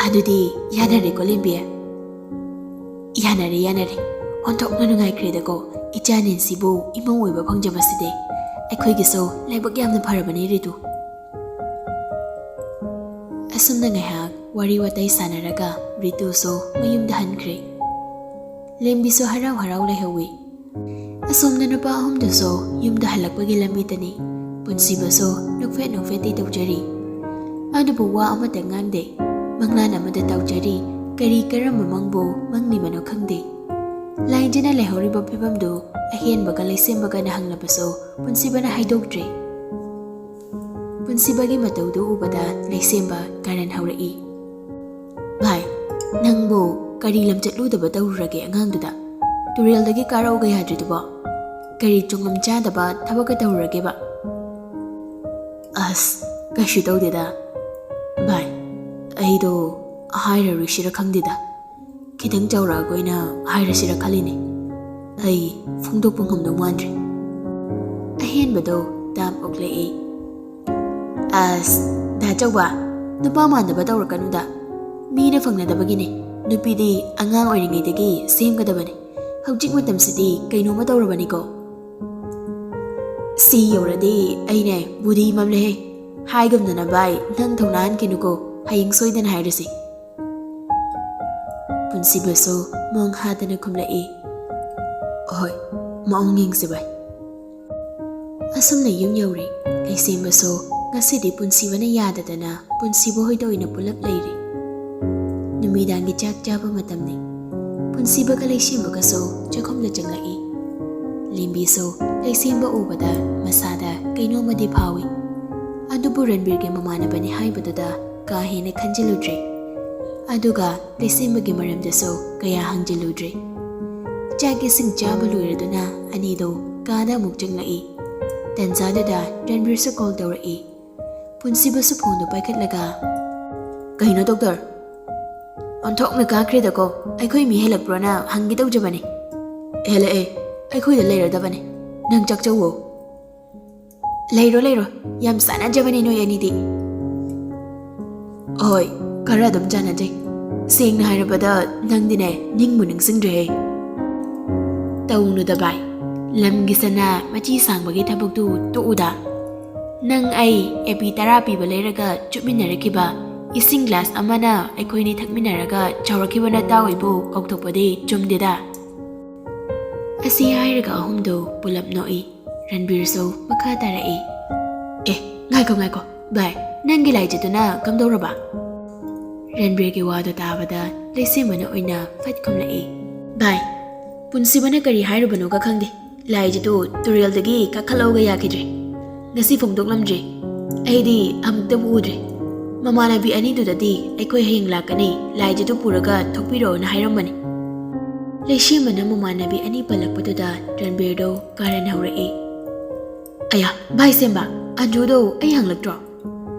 ꯑꯗꯨꯗꯤ ꯌꯥꯅꯔꯦꯀꯣ ꯂꯦꯝꯕꯤ?" "ꯌꯥꯅꯔꯦ, ꯌꯥꯅꯔꯦ꯫ ꯑꯣꯟꯊꯣꯛꯅ ꯅꯨꯡꯉꯥꯏꯈ꯭ꯔꯦꯗꯀꯣ ꯏꯆꯥ ꯅꯦꯟꯁꯤꯕꯨ ꯏꯃꯧ ꯑꯣꯏꯕ ꯐꯪꯖꯕꯁꯤꯗꯤ ꯑꯩꯈꯣꯏꯒꯤꯁꯨ ꯂꯥꯏꯕꯛ ꯌꯥꯝꯅ ꯐꯔꯕꯅꯤ ꯔꯤꯇꯨ꯫ ꯑꯁꯨꯝꯅ ꯉꯥꯏꯍꯥꯛ ꯋꯥꯔꯤ ꯋꯥꯇꯥꯏ ꯁꯥꯟꯅꯔꯒ ꯔꯤꯇꯨꯁꯨ ꯃꯌꯨꯝꯗ ꯍꯟꯈ꯭ꯔꯦ꯫ ꯂꯦꯝꯕꯤꯁꯨ ꯍꯔꯥꯎ ꯍꯔꯥꯎ ꯂꯩꯍꯧꯋꯤ꯫ ꯑꯁꯣꯝꯗ ꯅꯨꯄꯥ ꯑꯍꯨꯝꯗꯨꯁꯨ ꯌꯨꯝꯗ ꯍꯜꯂꯛꯄꯒꯤ ꯂꯝꯕꯤꯗꯅꯤ꯫ ꯄꯨꯟꯁꯤꯕꯁꯨ ꯅꯣꯛꯐꯦꯠ ꯅꯣꯛꯐꯦꯠꯇꯤ ꯇꯧꯖꯔꯤ꯫ ꯑꯗꯨꯕꯨ ꯋꯥ ꯑꯃꯠꯇ ꯉꯥꯡꯗꯦ꯫ ꯃꯪꯂꯥꯟ ꯑꯃꯗ ꯇꯧꯖꯔꯤ꯫ ꯀꯔꯤ ꯀꯔꯝꯕ ꯃꯪꯕꯨ ꯃꯪꯂꯤꯕꯅꯣ ꯈꯪꯗꯦ꯫ ꯂꯥꯏꯖꯅ ꯂꯩꯍꯧꯔꯤꯕ ꯐꯤꯕꯝꯗꯨ ꯑꯍꯦꯟꯕꯒ ꯂꯩꯁꯦꯝꯕꯒꯅ ꯍꯪꯂꯕꯁꯨ ꯄꯨꯟꯁꯤꯕꯅ ꯍꯥꯏꯗꯣꯛꯇ꯭ꯔꯦ꯫ ꯄꯨꯟꯁꯤꯕꯒꯤ ꯃꯇꯧꯗꯨ ꯎꯕꯗ ꯂꯩꯁꯦꯝꯕ ꯀꯥꯔꯟ ꯍꯧꯔꯛꯏ꯫ "ꯚꯥꯏ, ꯅꯪꯕꯨ ꯀꯔꯤ ꯂꯝꯆꯠꯂꯨꯗꯕ ꯇꯧꯔꯨꯔꯒꯦ ꯑꯉꯥꯡꯗꯨꯗ? ꯇꯨꯔꯦꯜꯗꯒꯤ ꯀꯥꯔꯛꯎꯒ ꯌꯥꯗ꯭ꯔꯤꯗꯨꯕꯣ? ꯀꯔꯤ ꯆꯨꯡꯉꯝ ꯆꯥꯗꯕ ꯊꯕꯛꯀ ꯇꯧꯔꯨꯔꯒꯦꯕ?" "ꯑꯁ, ꯀꯩꯁꯨ ꯇꯧꯗꯦꯗ꯫ ꯚꯥꯏ, ꯑꯩꯗꯣ ꯍꯥꯏꯔꯔꯣꯏꯁꯤꯔ ꯈꯪꯗꯦꯗ꯫ ꯈꯤꯇꯪ ꯆꯥꯎꯔꯛꯑꯒ ꯑꯣꯏꯅ ꯍꯥꯏꯔꯁꯤꯔ ꯈꯜꯂꯤꯅꯦ꯫ ꯑꯩ ꯐꯣꯡꯗꯣꯛꯄ ꯉꯝꯗꯧ ꯃꯥꯟꯗ꯭ꯔꯦ꯫" ꯑꯍꯦꯟꯕꯗꯣ ꯇꯥꯞ ꯑꯣꯛꯂꯛꯏ꯫ "ꯑꯁ, ꯗꯥ ꯆꯧꯕ, ꯅꯨꯄꯥ ꯃꯥꯟꯗꯕ ꯇꯧꯔꯛꯀꯅꯨꯗ꯫ ꯃꯤꯅ ꯐꯪꯅꯗꯕꯒꯤꯅꯦ꯫ ꯅꯨꯄꯤꯗꯤ ꯑꯉꯥꯡ ꯑꯣꯏꯔꯤꯉꯩꯗꯒꯤ ꯁꯦꯝꯒꯗꯕꯅꯦ꯫ ꯍꯧꯖꯤꯛ ꯃꯇꯝꯁꯤꯗꯤ ꯀꯩꯅꯣꯝꯃ ꯇꯧꯔꯕꯅꯤꯀꯣ꯫" "ꯁꯤ ꯌꯧꯔꯗꯤ ꯑꯩꯅꯦ ꯕꯨꯙꯤ ꯃꯝꯂꯦꯍꯦ꯫ ꯍꯥꯏꯒꯨꯝꯗꯅ ꯚꯥꯏ, ꯅꯪ ꯊꯧꯅꯥ ꯍꯟꯈꯤꯅꯨꯀꯣ, ꯍꯌꯦꯡ ꯁꯣꯏꯗꯅ ꯍꯥꯏꯔꯁꯤ꯫" ꯄꯨꯟꯁꯤꯕꯁꯨ ꯃꯣꯡ ꯍꯥꯗꯅ ꯈꯨꯝꯂꯛꯏ꯫ "ꯍꯣꯏ, ꯃꯑꯣꯡ ꯌꯦꯡꯁꯤ ꯚꯥꯏ꯫" ꯑꯁꯨꯝꯅ ꯌꯨꯝ ꯌꯧꯔꯦ꯫ ꯂꯩꯁꯦꯝꯕꯁꯨ ꯉꯁꯤꯗꯤ ꯄꯨꯟꯁꯤꯕꯅ ꯌꯥꯗꯗꯅ ꯄꯨꯟꯁꯤꯕ ꯍꯣꯏꯗ ꯑꯣꯏꯅ ꯄꯨꯂꯞ ꯂꯩꯔꯦ꯫ ꯅꯨꯃꯤꯗꯥꯡꯒꯤ ꯆꯥꯛ ꯆꯥꯕ ꯃꯇꯝꯅꯤ꯫ ꯄꯨꯟꯁꯤꯕꯒ ꯂꯩꯁꯦꯝꯕꯒꯁꯨ ꯆꯥꯛꯈꯨꯝꯗ ꯆꯪꯂꯛꯏ꯫ ꯂꯦꯝꯕꯤꯁꯨ ꯂꯩꯁꯦꯝꯕ ꯎꯕꯗ ꯃꯁꯥꯗ ꯀꯩꯅꯣꯝꯃꯗꯤ ꯐꯥꯎꯏ꯫ ꯑꯗꯨꯕꯨ ꯔꯟꯕꯤꯔꯒꯤ ꯃꯃꯥꯟꯅꯕꯅꯤ ꯍꯥꯏꯕꯗꯨꯗ ꯀꯥ ꯍꯦꯟꯅ ꯈꯟꯖꯤꯜꯂꯨꯗ꯭ꯔꯦ꯫ ꯑꯗꯨꯒ ꯂꯩꯁꯦꯝꯕꯒꯤ ꯃꯔꯝꯗꯁꯨ ꯀꯌꯥ ꯍꯪꯖꯤꯜꯂꯨꯗ꯭ꯔꯦ꯫ ꯆꯥꯛ ꯏꯁꯤꯡ ꯆꯥꯕ ꯂꯣꯏꯔꯗꯨꯅ ꯑꯅꯤꯗꯣ ꯀꯥꯗ ꯑꯃꯨꯛ ꯆꯪꯂꯛꯏ꯫ ꯇꯟꯖꯥꯗꯨꯗ ꯔꯟꯕꯤꯔꯁꯨ ꯀꯣꯜ ꯇꯧꯔꯛꯏ꯫ ꯄꯨꯟꯁꯤꯕꯁꯨ ꯐꯣꯟꯗꯨ ꯄꯥꯏꯈꯠꯂꯒ, "ꯀꯩꯅꯣ ꯗꯣꯛꯇꯔ? ꯑꯣꯟꯊꯣꯛꯅ ꯀꯥꯈ꯭ꯔꯦꯗꯀꯣ꯫ ꯑꯩꯈꯣꯏ ꯃꯤ ꯍꯦꯜꯂꯛꯄ꯭ꯔꯣꯅ ꯍꯪꯒꯦ ꯇꯧꯖꯕꯅꯤ꯫" "ꯍꯦꯜꯂꯛꯑꯦ꯫ ꯑꯩꯈꯣꯏꯗ ꯂꯩꯔꯗꯕꯅꯤ꯫ ꯅꯪ ꯆꯥꯛ ꯆꯧꯋꯣ꯫" "ꯂꯩꯔꯣ, ꯂꯩꯔꯣ꯫ ꯌꯥꯝ ꯆꯥꯟꯅꯖꯕꯅꯤ ꯅꯣꯏ ꯑꯅꯤꯗꯤ꯫" "ꯍꯣꯏ, ꯈꯔ ꯑꯗꯨꯝ ꯆꯥꯟꯅꯖꯩ꯫ ꯁꯦꯡꯅ ꯍꯥꯏꯔꯕꯗ ꯅꯪꯗꯤꯅꯦ ꯅꯤꯡꯕꯨ ꯅꯤꯡꯁꯤꯡꯗ꯭ꯔꯦꯍꯦ꯫" "ꯇꯧꯅꯨꯗ ꯚꯥꯏ, ꯂꯝꯒꯤ ꯁꯅꯥ ꯃꯆꯤ ꯁꯥꯡꯕꯒꯤ ꯊꯕꯛꯇꯨ ꯇꯣꯛꯎꯗ꯫ ꯅꯪ ꯑꯩ ꯑꯦꯄꯤ ꯇꯔꯥ ꯄꯤꯕ ꯂꯩꯔꯒ ꯆꯨꯞꯃꯤꯟꯅꯔꯛꯈꯤꯕ, ꯏꯁꯤꯡ ꯒ꯭ꯂꯥꯁ ꯑꯃꯅ ꯑꯩꯈꯣꯏꯅꯤ ꯊꯛꯃꯤꯟꯅꯔꯒ ꯆꯥꯎꯔꯛꯈꯤꯕ ꯅꯇꯥꯎ ꯑꯩꯕꯨ ꯀꯥꯎꯊꯣꯛꯄꯗꯤ ꯆꯨꯝꯗꯦꯗ꯫ ꯑꯁꯤ ꯍꯥꯏꯔꯒ ꯑꯍꯨꯝꯗꯨ ꯄꯨꯂꯞ ꯅꯣꯛꯏ꯫ ꯔꯟꯕꯤꯔꯁꯨ ꯃꯈꯥ ꯇꯥꯔꯛꯏ, "ꯑꯦ, ꯉꯥꯏꯈꯣ ꯉꯥꯏꯈꯣ, ꯚꯥꯏ, ꯅꯪꯒꯤ ꯂꯥꯏꯖꯗꯨꯅ ꯀꯝꯗꯧꯔꯕ?" ꯔꯟꯕꯤꯔꯒꯤ ꯋꯥꯗꯨ ꯇꯥꯕꯗ ꯂꯩꯁꯦꯝꯕꯅ ꯑꯣꯏꯅ ꯐꯠ ꯈꯨꯝꯂꯛꯏ, "ꯚꯥꯏ, ꯄꯨꯟꯁꯤꯕꯅ ꯀꯔꯤ ꯍꯥꯏꯔꯨꯕꯅꯣꯒ ꯈꯪꯗꯦ, ꯂꯥꯏꯖꯗꯨ ꯇꯨꯔꯦꯜꯗꯒꯤ ꯀꯥꯈꯠꯂꯛꯑꯣꯒ ꯌꯥꯈꯤꯗ꯭ꯔꯦ꯫ ꯉꯁꯤ ꯐꯣꯡꯗꯣꯛꯂꯝꯗ꯭ꯔꯤ꯫ ꯑꯩꯗꯤ ꯑꯃꯨꯛꯇꯕꯨ ꯎꯗ꯭ꯔꯤ꯫ ꯃꯃꯥꯟꯅꯕꯤ ꯑꯅꯤꯗꯨꯗꯗꯤ ꯑꯩꯈꯣꯏ ꯍꯌꯦꯡ ꯂꯥꯛꯀꯅꯤ, ꯂꯥꯏꯖꯗꯨ ꯄꯨꯔꯒ ꯊꯣꯛꯄꯤꯔꯛꯑꯣꯅ ꯍꯥꯏꯔꯝꯕꯅꯤ꯫" ꯂꯩꯁꯦꯝꯕꯅ ꯃꯃꯥꯟꯅꯕꯤ ꯑꯅꯤ ꯄꯜꯂꯛꯄꯗꯨꯗ ꯔꯟꯕꯤꯔꯗꯣ ꯀꯥꯔꯟ ꯍꯧꯔꯛꯏ꯫ "ꯑꯌꯥ, ꯚꯥꯏ ꯁꯦꯝꯕ, ꯑꯟꯖꯨꯗꯣ ꯑꯩ ꯍꯪꯂꯛꯇ꯭ꯔꯣ?"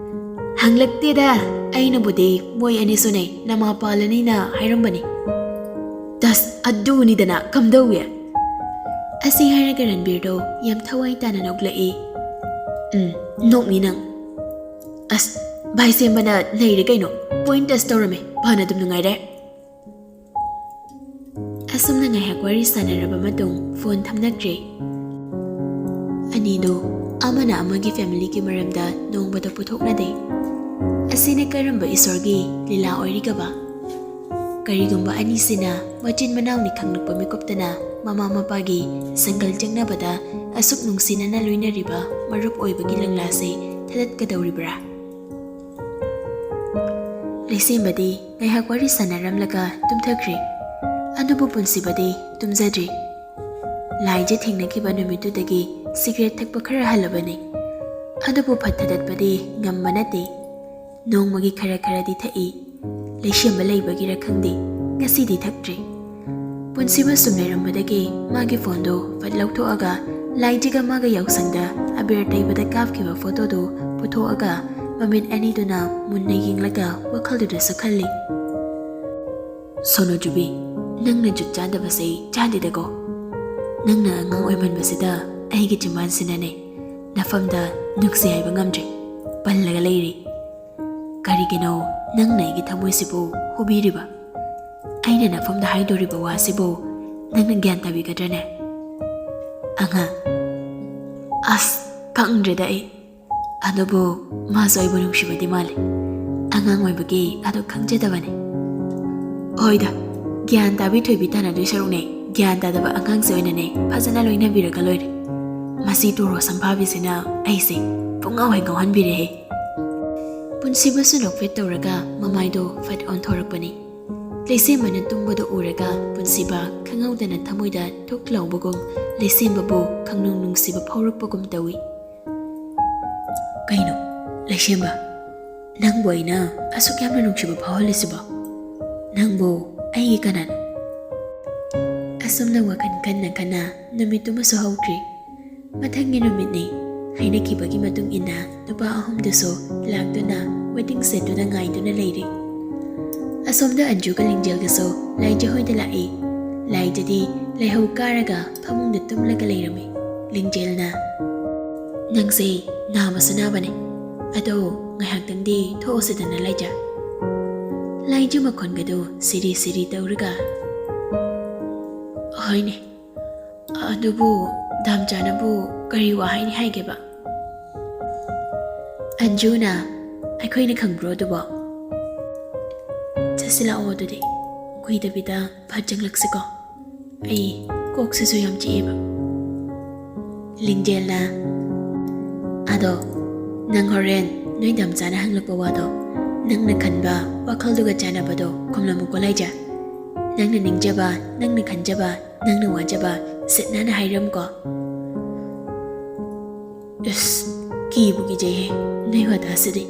"ꯍꯪꯂꯛꯇꯦꯗ, ꯑꯩꯅꯕꯨꯗꯤ ꯃꯣꯏ ꯑꯅꯤꯁꯨꯅꯦ ꯅꯃꯥ ꯄꯥꯜꯂꯅꯤꯅ ꯍꯥꯏꯔꯝꯕꯅꯤ꯫" "ꯇꯁ, ꯑꯗꯨꯅꯤꯗꯅ ꯀꯝꯗꯧꯏ?" ꯑꯁꯤ ꯍꯥꯏꯔꯒ ꯔꯟꯕꯤꯔꯗꯣ ꯌꯥꯝ ꯊꯋꯥꯏ ꯇꯥꯅ ꯅꯣꯛꯂꯛꯏ꯫ "ꯎꯝ, ꯅꯣꯛꯅꯤ ꯅꯪ꯫ ꯑꯁ, ꯚꯥꯏ ꯁꯦꯝꯕꯅ ꯅꯩꯔꯦ ꯀꯩꯅꯣ, ꯄꯣꯏꯟ ꯇꯁ ꯇꯧꯔꯝꯃꯦ, ꯐꯅ ꯑꯗꯨꯝ ꯅꯨꯡꯉꯥꯏꯔꯦ꯫" ꯑꯁꯨꯝꯅ ꯉꯥꯏꯍꯥꯛ ꯋꯥꯔꯤ ꯁꯥꯟꯅꯔꯕ ꯃꯇꯨꯡ ꯐꯣꯟ ꯊꯝꯅꯈ꯭ꯔꯦ꯫ ꯑꯅꯤꯗꯣ ꯑꯃꯅ ꯑꯃꯒꯤ ꯐꯦꯃꯤꯂꯤꯒꯤ ꯃꯔꯝꯗ ꯅꯣꯡꯃꯗ ꯄꯨꯊꯣꯛꯅꯗꯦ꯫ ꯑꯁꯤꯅ ꯀꯔꯝꯕ ꯏꯁꯣꯔꯒꯤ ꯂꯤꯂꯥ ꯑꯣꯏꯔꯤꯒꯕ? ꯀꯔꯤꯒꯨꯝꯕ ꯑꯅꯤꯁꯤꯅ ꯃꯆꯤꯟ ꯃꯅꯥꯎꯅꯤ ꯈꯪꯂꯛꯄ ꯃꯤꯀꯨꯞꯇꯅ ꯃꯃꯥ ꯃꯄꯥꯒꯤ ꯁꯪꯒꯜ ꯆꯦꯛꯅꯕꯗ ꯑꯁꯨꯛ ꯅꯨꯡꯁꯤꯅꯅ ꯂꯣꯏꯅꯔꯤꯕ ꯃꯔꯨꯞ ꯑꯣꯏꯕꯒꯤ ꯂꯪꯂꯥꯁꯦ ꯊꯗꯠꯀꯗꯧꯔꯤꯕ꯭ꯔꯥ? ꯂꯩꯁꯦꯝꯕꯗꯤ ꯉꯥꯏꯍꯥꯛ ꯋꯥꯔꯤ ꯁꯥꯟꯅꯔꯝꯂꯒ ꯇꯨꯝꯊꯈ꯭ꯔꯦ꯫ ꯑꯗꯨꯕꯨ ꯄꯨꯟꯁꯤꯕꯗꯤ ꯇꯨꯝꯖꯗ꯭ꯔꯤ꯫ ꯂꯥꯏꯖ ꯊꯦꯡꯅꯈꯤꯕ ꯅꯨꯃꯤꯠꯇꯨꯗꯒꯤ ꯁꯤꯒꯔꯦꯠ ꯊꯛꯄ ꯈꯔ ꯍꯜꯂꯕꯅꯤ꯫ ꯑꯗꯨꯕꯨ ꯐꯠ ꯊꯗꯠꯄꯗꯤ ꯉꯝꯕ ꯅꯠꯇꯦ꯫ ꯅꯣꯡꯃꯒꯤ ꯈꯔ ꯈꯔꯗꯤ ꯊꯛꯏ꯫ ꯂꯩꯁꯦꯝꯕ ꯂꯩꯕꯒꯤꯔ ꯈꯪꯗꯦ, ꯉꯁꯤꯗꯤ ꯊꯛꯇ꯭ꯔꯤ꯫ ꯄꯨꯟꯁꯤꯕ ꯁꯨꯝ ꯂꯩꯔꯝꯕꯗꯒꯤ ꯃꯥꯒꯤ ꯐꯣꯟꯗꯣ ꯐꯠ ꯂꯧꯊꯣꯛꯑꯒ ꯂꯥꯏꯖꯒ ꯃꯥꯒ ꯌꯥꯎꯁꯪꯗ ꯑꯕꯦꯔ ꯇꯩꯕꯗ ꯀꯥꯞꯈꯤꯕ ꯐꯣꯇꯣꯗꯨ ꯄꯨꯊꯣꯛꯑꯒ ꯃꯃꯤꯠ ꯑꯅꯤꯗꯨꯅ ꯃꯨꯟꯅ ꯌꯦꯡꯂꯒ ꯋꯥꯈꯜꯗꯨꯗꯁꯨ ꯈꯜꯂꯤ꯫ "ꯁꯣꯅꯣꯖꯨꯕꯤ, ꯅꯪꯅ ꯖꯨꯠ ꯆꯥꯗꯕꯁꯦ ꯆꯥꯗꯦꯗꯀꯣ꯫ ꯅꯪꯅ ꯑꯉꯥꯡ ꯑꯣꯏꯃꯟꯕꯁꯤꯗ ꯑꯩꯒꯤ ꯆꯤꯝꯕꯥꯟꯁꯤꯅꯅꯦ ꯅꯐꯝꯗ ꯅꯨꯡꯁꯤ ꯍꯥꯏꯕ ꯉꯝꯗ꯭ꯔꯦ, ꯄꯜꯂꯒ ꯂꯩꯔꯤ꯫ ꯀꯔꯤꯒꯤꯅꯣ ꯅꯪꯅ ꯑꯩꯒꯤ ꯊꯃꯣꯏꯁꯤꯕꯨ ꯍꯨꯕꯤꯔꯤꯕ? ꯑꯩꯅ ꯅꯐꯝꯗ ꯍꯥꯏꯗꯣꯔꯤꯕ ꯋꯥꯁꯤꯕꯨ ꯅꯪꯅ ꯒ꯭ꯌꯥꯟ ꯇꯥꯕꯤꯒꯗ꯭ꯔꯅꯦ?" ꯑꯉꯥꯡ? ꯑꯁ, ꯈꯪꯗ꯭ꯔꯦꯗ ꯑꯩ꯫ ꯑꯗꯨꯕꯨ ꯃꯥꯁꯨ ꯑꯩꯕꯨ ꯅꯨꯡꯁꯤꯕꯗꯤ ꯃꯥꯜꯂꯤ꯫ ꯑꯉꯥꯡ ꯑꯣꯏꯕꯒꯤ ꯑꯗꯨ ꯈꯪꯖꯗꯕꯅꯤ꯫ ꯍꯣꯏꯗ, ꯒ꯭ꯌꯥꯟ ꯇꯥꯕꯤ ꯊꯣꯏꯕꯤ ꯇꯥꯟꯅꯗꯣꯏ ꯁꯔꯨꯛꯅꯦ, ꯒ꯭ꯌꯥꯟ ꯇꯥꯗꯕ ꯑꯉꯥꯡꯁꯦ ꯑꯣꯏꯅꯅꯦ ꯐꯖꯅ ꯂꯣꯏꯅꯕꯤꯔꯒ ꯂꯣꯏꯔꯦ꯫ ꯃꯁꯤ ꯇꯣꯔꯣ ꯁꯝꯐꯥꯕꯤꯁꯤꯅ ꯑꯩꯁꯦ ꯄꯨꯡꯉꯥꯎ ꯍꯦꯛ ꯉꯥꯎꯍꯟꯕꯤꯔꯦꯍꯦ꯫ ꯄꯨꯟꯁꯤꯕꯁꯨ ꯅꯣꯛꯐꯦꯠ ꯇꯧꯔꯒ ꯃꯃꯥꯏꯗꯣ ꯐꯠ ꯑꯣꯟꯊꯣꯔꯛꯄꯅꯤ꯫ ꯂꯩꯁꯦꯝꯕꯅ ꯇꯨꯝꯕꯗꯨ ꯎꯔꯒ ꯄꯨꯟꯁꯤꯕ ꯈꯪꯍꯧꯗꯅ ꯊꯃꯣꯏꯗ ꯊꯨꯛ ꯂꯥꯎꯕꯒꯨꯝ ꯂꯩꯁꯦꯝꯕꯕꯨ ꯈꯪꯅꯨꯡ ꯅꯨꯡꯁꯤꯕ ꯐꯥꯎꯔꯛꯄꯒꯨꯝ ꯇꯧꯏ꯫ ꯀꯩꯅꯣ, ꯂꯩꯁꯦꯝꯕ, ꯅꯪꯕꯨ ꯑꯩꯅ ꯑꯁꯨꯛ ꯌꯥꯝꯅ ꯅꯨꯡꯁꯤꯕ ꯐꯥꯎꯍꯜꯂꯤꯁꯤꯕꯣ? ꯅꯪꯕꯨ ꯑꯩꯒꯤ ꯀꯅꯥꯅꯣ? ꯑꯁꯨꯝꯅ ꯋꯥꯈꯜ ꯈꯟꯅ ꯈꯟꯅ ꯅꯨꯃꯤꯠꯇꯨꯃꯁꯨ ꯍꯧꯈ꯭ꯔꯤ꯫ ꯃꯊꯪꯒꯤ ꯅꯨꯃꯤꯠꯅꯤ꯫ ꯍꯥꯏꯅꯈꯤꯕꯒꯤ ꯃꯇꯨꯡ ꯏꯟꯅ ꯅꯨꯄꯥ ꯑꯍꯨꯝꯗꯨꯁꯨ ꯂꯥꯛꯇꯨꯅ ꯋꯦꯇꯤꯡ ꯁꯦꯠꯇꯨꯗ ꯉꯥꯏꯗꯨꯅ ꯂꯩꯔꯤ꯫ ꯑꯁꯣꯝꯗ ꯑꯟꯖꯨꯒ ꯂꯤꯡꯖꯦꯜꯒꯁꯨ ꯂꯥꯏꯖ ꯍꯣꯏꯗ ꯂꯥꯛꯏ꯫ ꯂꯥꯏꯖꯗꯤ ꯂꯥꯏꯍꯧ ꯀꯥꯔꯒ ꯐꯃꯨꯡꯗ ꯇꯨꯝꯂꯒ ꯂꯩꯔꯝꯃꯤ꯫ ꯂꯤꯡꯖꯦꯜꯅ, "ꯅꯪꯁꯦ ꯅꯥꯕꯁꯨ ꯅꯥꯕꯅꯦ, ꯑꯗꯣ ꯉꯥꯏꯍꯥꯛꯇꯪꯗꯤ ꯊꯣꯛꯎꯁꯤꯗꯅ ꯂꯥꯏꯖ?" ꯂꯥꯏꯖ ꯃꯈꯣꯟꯒꯗꯨ ꯁꯤꯔꯤ ꯁꯤꯔꯤ ꯇꯧꯔꯒ, "ꯍꯣꯏꯅꯦ, ꯑꯗꯨꯕꯨ ꯗꯥꯝꯆꯥꯅꯕꯨ ꯀꯔꯤ ꯋꯥꯍꯩꯅꯤ ꯍꯥꯏꯒꯦꯕ?" ꯑꯟꯖꯨꯅ, "ꯑꯩꯈꯣꯏꯅ ꯈꯪꯕ꯭ꯔꯣ ꯑꯗꯨꯕꯣ? ꯆꯠꯁꯤ ꯂꯥꯛꯑꯣ ꯑꯗꯨꯗꯤ, ꯀꯨꯏꯗꯕꯤꯗ ꯐꯠ ꯆꯪꯂꯛꯁꯤꯀꯣ꯫ ꯑꯩ ꯀꯣꯛꯁꯤꯁꯨ ꯌꯥꯝ ꯆꯤꯛꯑꯦꯕ꯫" ꯂꯤꯡꯖꯦꯜꯅ, "ꯑꯗꯣ ꯅꯪ ꯍꯣꯔꯦꯟ ꯅꯣꯏ ꯗꯥꯝꯆꯥꯅ ꯍꯪꯂꯛꯄ ꯋꯥꯗꯣ ꯅꯪꯅ ꯈꯟꯕ ꯋꯥꯈꯜꯗꯨꯒ ꯆꯥꯟꯅꯕꯗꯣ ꯈꯨꯝꯂꯝꯃꯨꯀꯣ ꯂꯥꯏꯖ꯫ ꯅꯪꯅ ꯅꯤꯡꯖꯕ, ꯅꯪꯅ ꯈꯟꯖꯕ, ꯅꯪꯅ ꯋꯥꯖꯕ ꯁꯤꯠ ꯅꯥꯟꯅ ꯍꯥꯏꯔꯝꯃꯨꯀꯣ꯫" ꯑꯁ, ꯀꯤꯕꯨ ꯀꯤꯖꯩꯍꯦ, ꯅꯣꯏ ꯋꯥꯇꯥꯁꯤꯗꯤ꯫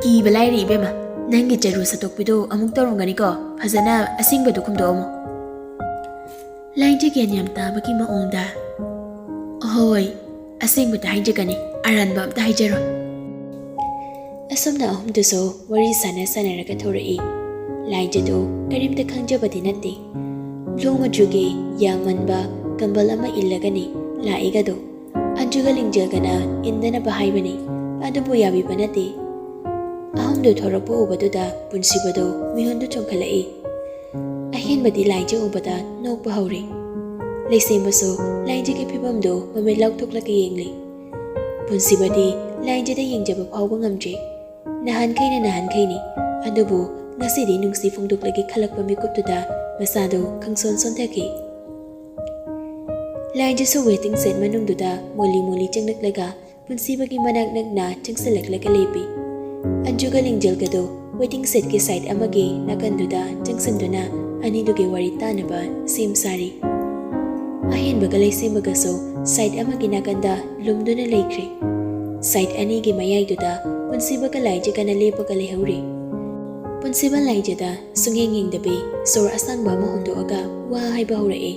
ꯀꯤꯕ ꯂꯥꯏꯔꯤ ꯏꯕꯦꯝꯃ, ꯅꯪꯒꯤ ꯆꯔꯨ ꯁꯠꯇꯣꯛꯄꯤꯗꯣ ꯑꯃꯨꯛ ꯇꯧꯔꯝꯒꯅꯤꯀꯣ, ꯐꯖꯅ ꯑꯁꯦꯡꯕꯗꯨ ꯈꯨꯝꯗꯣꯛꯑꯝꯃꯣ꯫ ꯂꯥꯏꯖ ꯒ꯭ꯌꯥꯟ ꯌꯥꯝ ꯇꯥꯕꯒꯤ ꯃꯑꯣꯡꯗ, "ꯍꯣꯏ, ꯑꯁꯦꯡꯕꯗ ꯍꯥꯏꯖꯒꯅꯤ, ꯑꯔꯥꯟꯕ ꯑꯝꯇ ꯍꯥꯏꯖꯔꯣꯏ꯫" ꯑꯁꯨꯝꯅ ꯑꯍꯨꯝꯗꯨꯁꯨ ꯋꯥꯔꯤ ꯁꯥꯟꯅ ꯁꯥꯟꯅꯔꯒ ꯊꯧꯔꯛꯏ꯫ ꯂꯥꯏꯖꯗꯨ ꯀꯔꯤꯝꯇ ꯈꯪꯖꯕꯗꯤ ꯅꯠꯇꯦ꯫ ꯕ꯭ꯂꯨ ꯃꯆꯨꯒꯤ ꯌꯥꯝꯃꯟꯕ ꯀꯝꯕꯜ ꯑꯃ ꯏꯜꯂꯒꯅꯤ ꯂꯥꯛꯏꯒꯗꯣ꯫ ꯑꯟꯖꯨꯒ ꯂꯤꯡꯖꯦꯜꯒꯅ ꯏꯟꯗꯅꯕ ꯍꯥꯏꯕꯅꯤ, ꯑꯗꯨꯕꯨ ꯌꯥꯕꯤꯕ ꯅꯠꯇꯦ꯫ ꯑꯍꯨꯝꯗꯨ ꯊꯧꯔꯛꯄ ꯎꯕꯗꯨꯗ ꯄꯨꯟꯁꯤꯕꯗꯨ ꯃꯤꯍꯨꯟꯗꯨ ꯆꯣꯡꯈꯠꯂꯛꯏ꯫ ꯑꯍꯦꯟꯕꯗꯤ ꯂꯥꯏꯖ ꯎꯕꯗ ꯅꯣꯛꯄ ꯍꯧꯔꯦ꯫ ꯂꯩꯁꯦꯝꯕꯁꯨ ꯂꯥꯏꯖꯒꯤ ꯐꯤꯕꯝꯗꯨ ꯃꯃꯤꯠ ꯂꯥꯎꯊꯣꯛꯂꯒ ꯌꯦꯡꯂꯤ꯫ ꯄꯨꯟꯁꯤꯕꯗꯤ ꯂꯥꯏꯖꯗ ꯌꯦꯡꯖꯕ ꯐꯥꯎꯕ ꯉꯝꯗ꯭ꯔꯤ꯫ ꯅꯍꯥꯟꯈꯩꯅ ꯅꯍꯥꯟꯈꯩꯅꯤ, ꯑꯗꯨꯕꯨ ꯉꯁꯤꯗꯤ ꯅꯨꯡꯁꯤ ꯐꯣꯡꯗꯣꯛꯂꯒꯦ ꯈꯜꯂꯛꯄ ꯃꯤꯀꯨꯞꯇꯨꯗ ꯃꯁꯥꯗꯨ ꯈꯪꯁꯣꯟ ꯁꯣꯟꯊꯈꯤ꯫ ꯂꯥꯏꯖꯁꯨ ꯋꯦꯇꯤꯡ ꯁꯦꯠ ꯃꯅꯨꯡꯗꯨꯗ ꯃꯣꯂꯤ ꯃꯣꯂꯤ ꯆꯪꯂꯛꯂꯒ ꯄꯨꯟꯁꯤꯕꯒꯤ ꯃꯅꯥꯛ ꯅꯛꯅ ꯆꯪꯁꯤꯜꯂꯛꯂꯒ ꯂꯦꯞꯄꯤ꯫ ꯑꯟꯖꯨꯒ ꯂꯤꯡꯖꯦꯜꯒꯗꯨ ꯋꯦꯇꯤꯡ ꯁꯦꯠꯀꯤ ꯁꯥꯏꯠ ꯑꯃꯒꯤ ꯅꯥꯀꯟꯗꯨꯗ ꯆꯪꯁꯤꯟꯗꯨꯅ ꯑꯅꯤꯗꯨꯒꯤ ꯋꯥꯔꯤ ꯇꯥꯅꯕ ꯁꯦꯝ ꯁꯥꯔꯤ꯫ ꯑꯍꯦꯟꯕꯒ ꯂꯩꯁꯦꯝꯕꯒꯁꯨ ꯁꯥꯏꯠ ꯑꯃꯒꯤ ꯅꯥꯀꯟꯗ ꯂꯨꯝꯗꯨꯅ ꯂꯩꯈ꯭ꯔꯦ꯫ ꯁꯥꯏꯠ ꯑꯅꯤꯒꯤ ꯃꯌꯥꯏꯗꯨꯗ ꯄꯨꯟꯁꯤꯕꯒ ꯂꯥꯏꯖꯒꯅ ꯂꯦꯞꯄꯒ ꯂꯩꯍꯧꯔꯤ꯫ ꯄꯨꯟꯁꯤꯕ ꯂꯥꯏꯖꯗ ꯁꯨꯡꯌꯦꯡ ꯌꯦꯡꯗꯕꯤ ꯁꯣꯔ ꯑꯁꯥꯡꯕ ꯑꯃ ꯍꯣꯟꯗꯣꯛꯑꯒ ꯋꯥ ꯍꯥꯏꯕ ꯍꯧꯔꯛꯑꯦ꯫